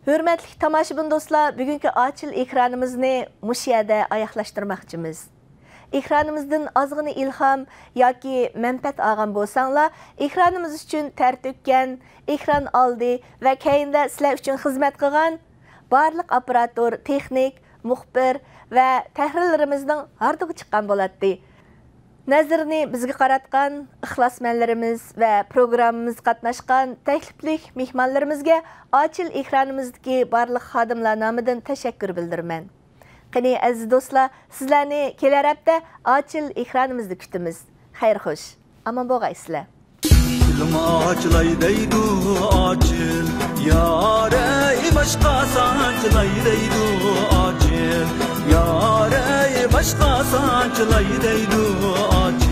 ھۆرمەتلىك تاماشىبىن دوستلار، بۈگۈنكى ئاچىل ئېكرانىمىزنى مۇشۇ يەردە ئاياغلاشتۇرماقچىمىز. ئېكرانىمىزدىن ئازغىنە ئىلھام ياكى مەنپەئەت ئالغان بولساڭلار، ئېكرانىمىز ئۈچۈن تەر تۆككەن، ئېكران ئالدى ۋە كەينىدە سىلەر ئۈچۈن خىزمەت قىلغان بارلىق ئاپپاراتور، تېخنىك، مۇخبىر ۋە تەھرىرلىرىمىزنىڭ ھاردۇقى چىققان بولاتتى. نەزىرىنى بىزگە قاراتقان ئىخلاسمەنلىرىمىز ۋە پروگراممىمىزغا قاتناشقان تەكلىپلىك مېھمانلىرىمىزگە ئاچىل ئېكرانىمىزدىكى بارلىق خادىملار نامىدىن تەشەككۈر بىلدۈرىمەن. قېنى، ئەزىز دوستلار، سىزلەرنى كېلەر ھەپتە ئاچىل ئېكرانىمىزدا كۈتىمىز. خەير خوش، ئامان بولغايسىلەر. دىلىم ئاچىلاي دەيدۇ ئاچىل، يارەي باشقا سانچىلاي دەيدۇ ئاچىل، يارەي باشقا سانچىلاي دەيدۇ ئاچىل.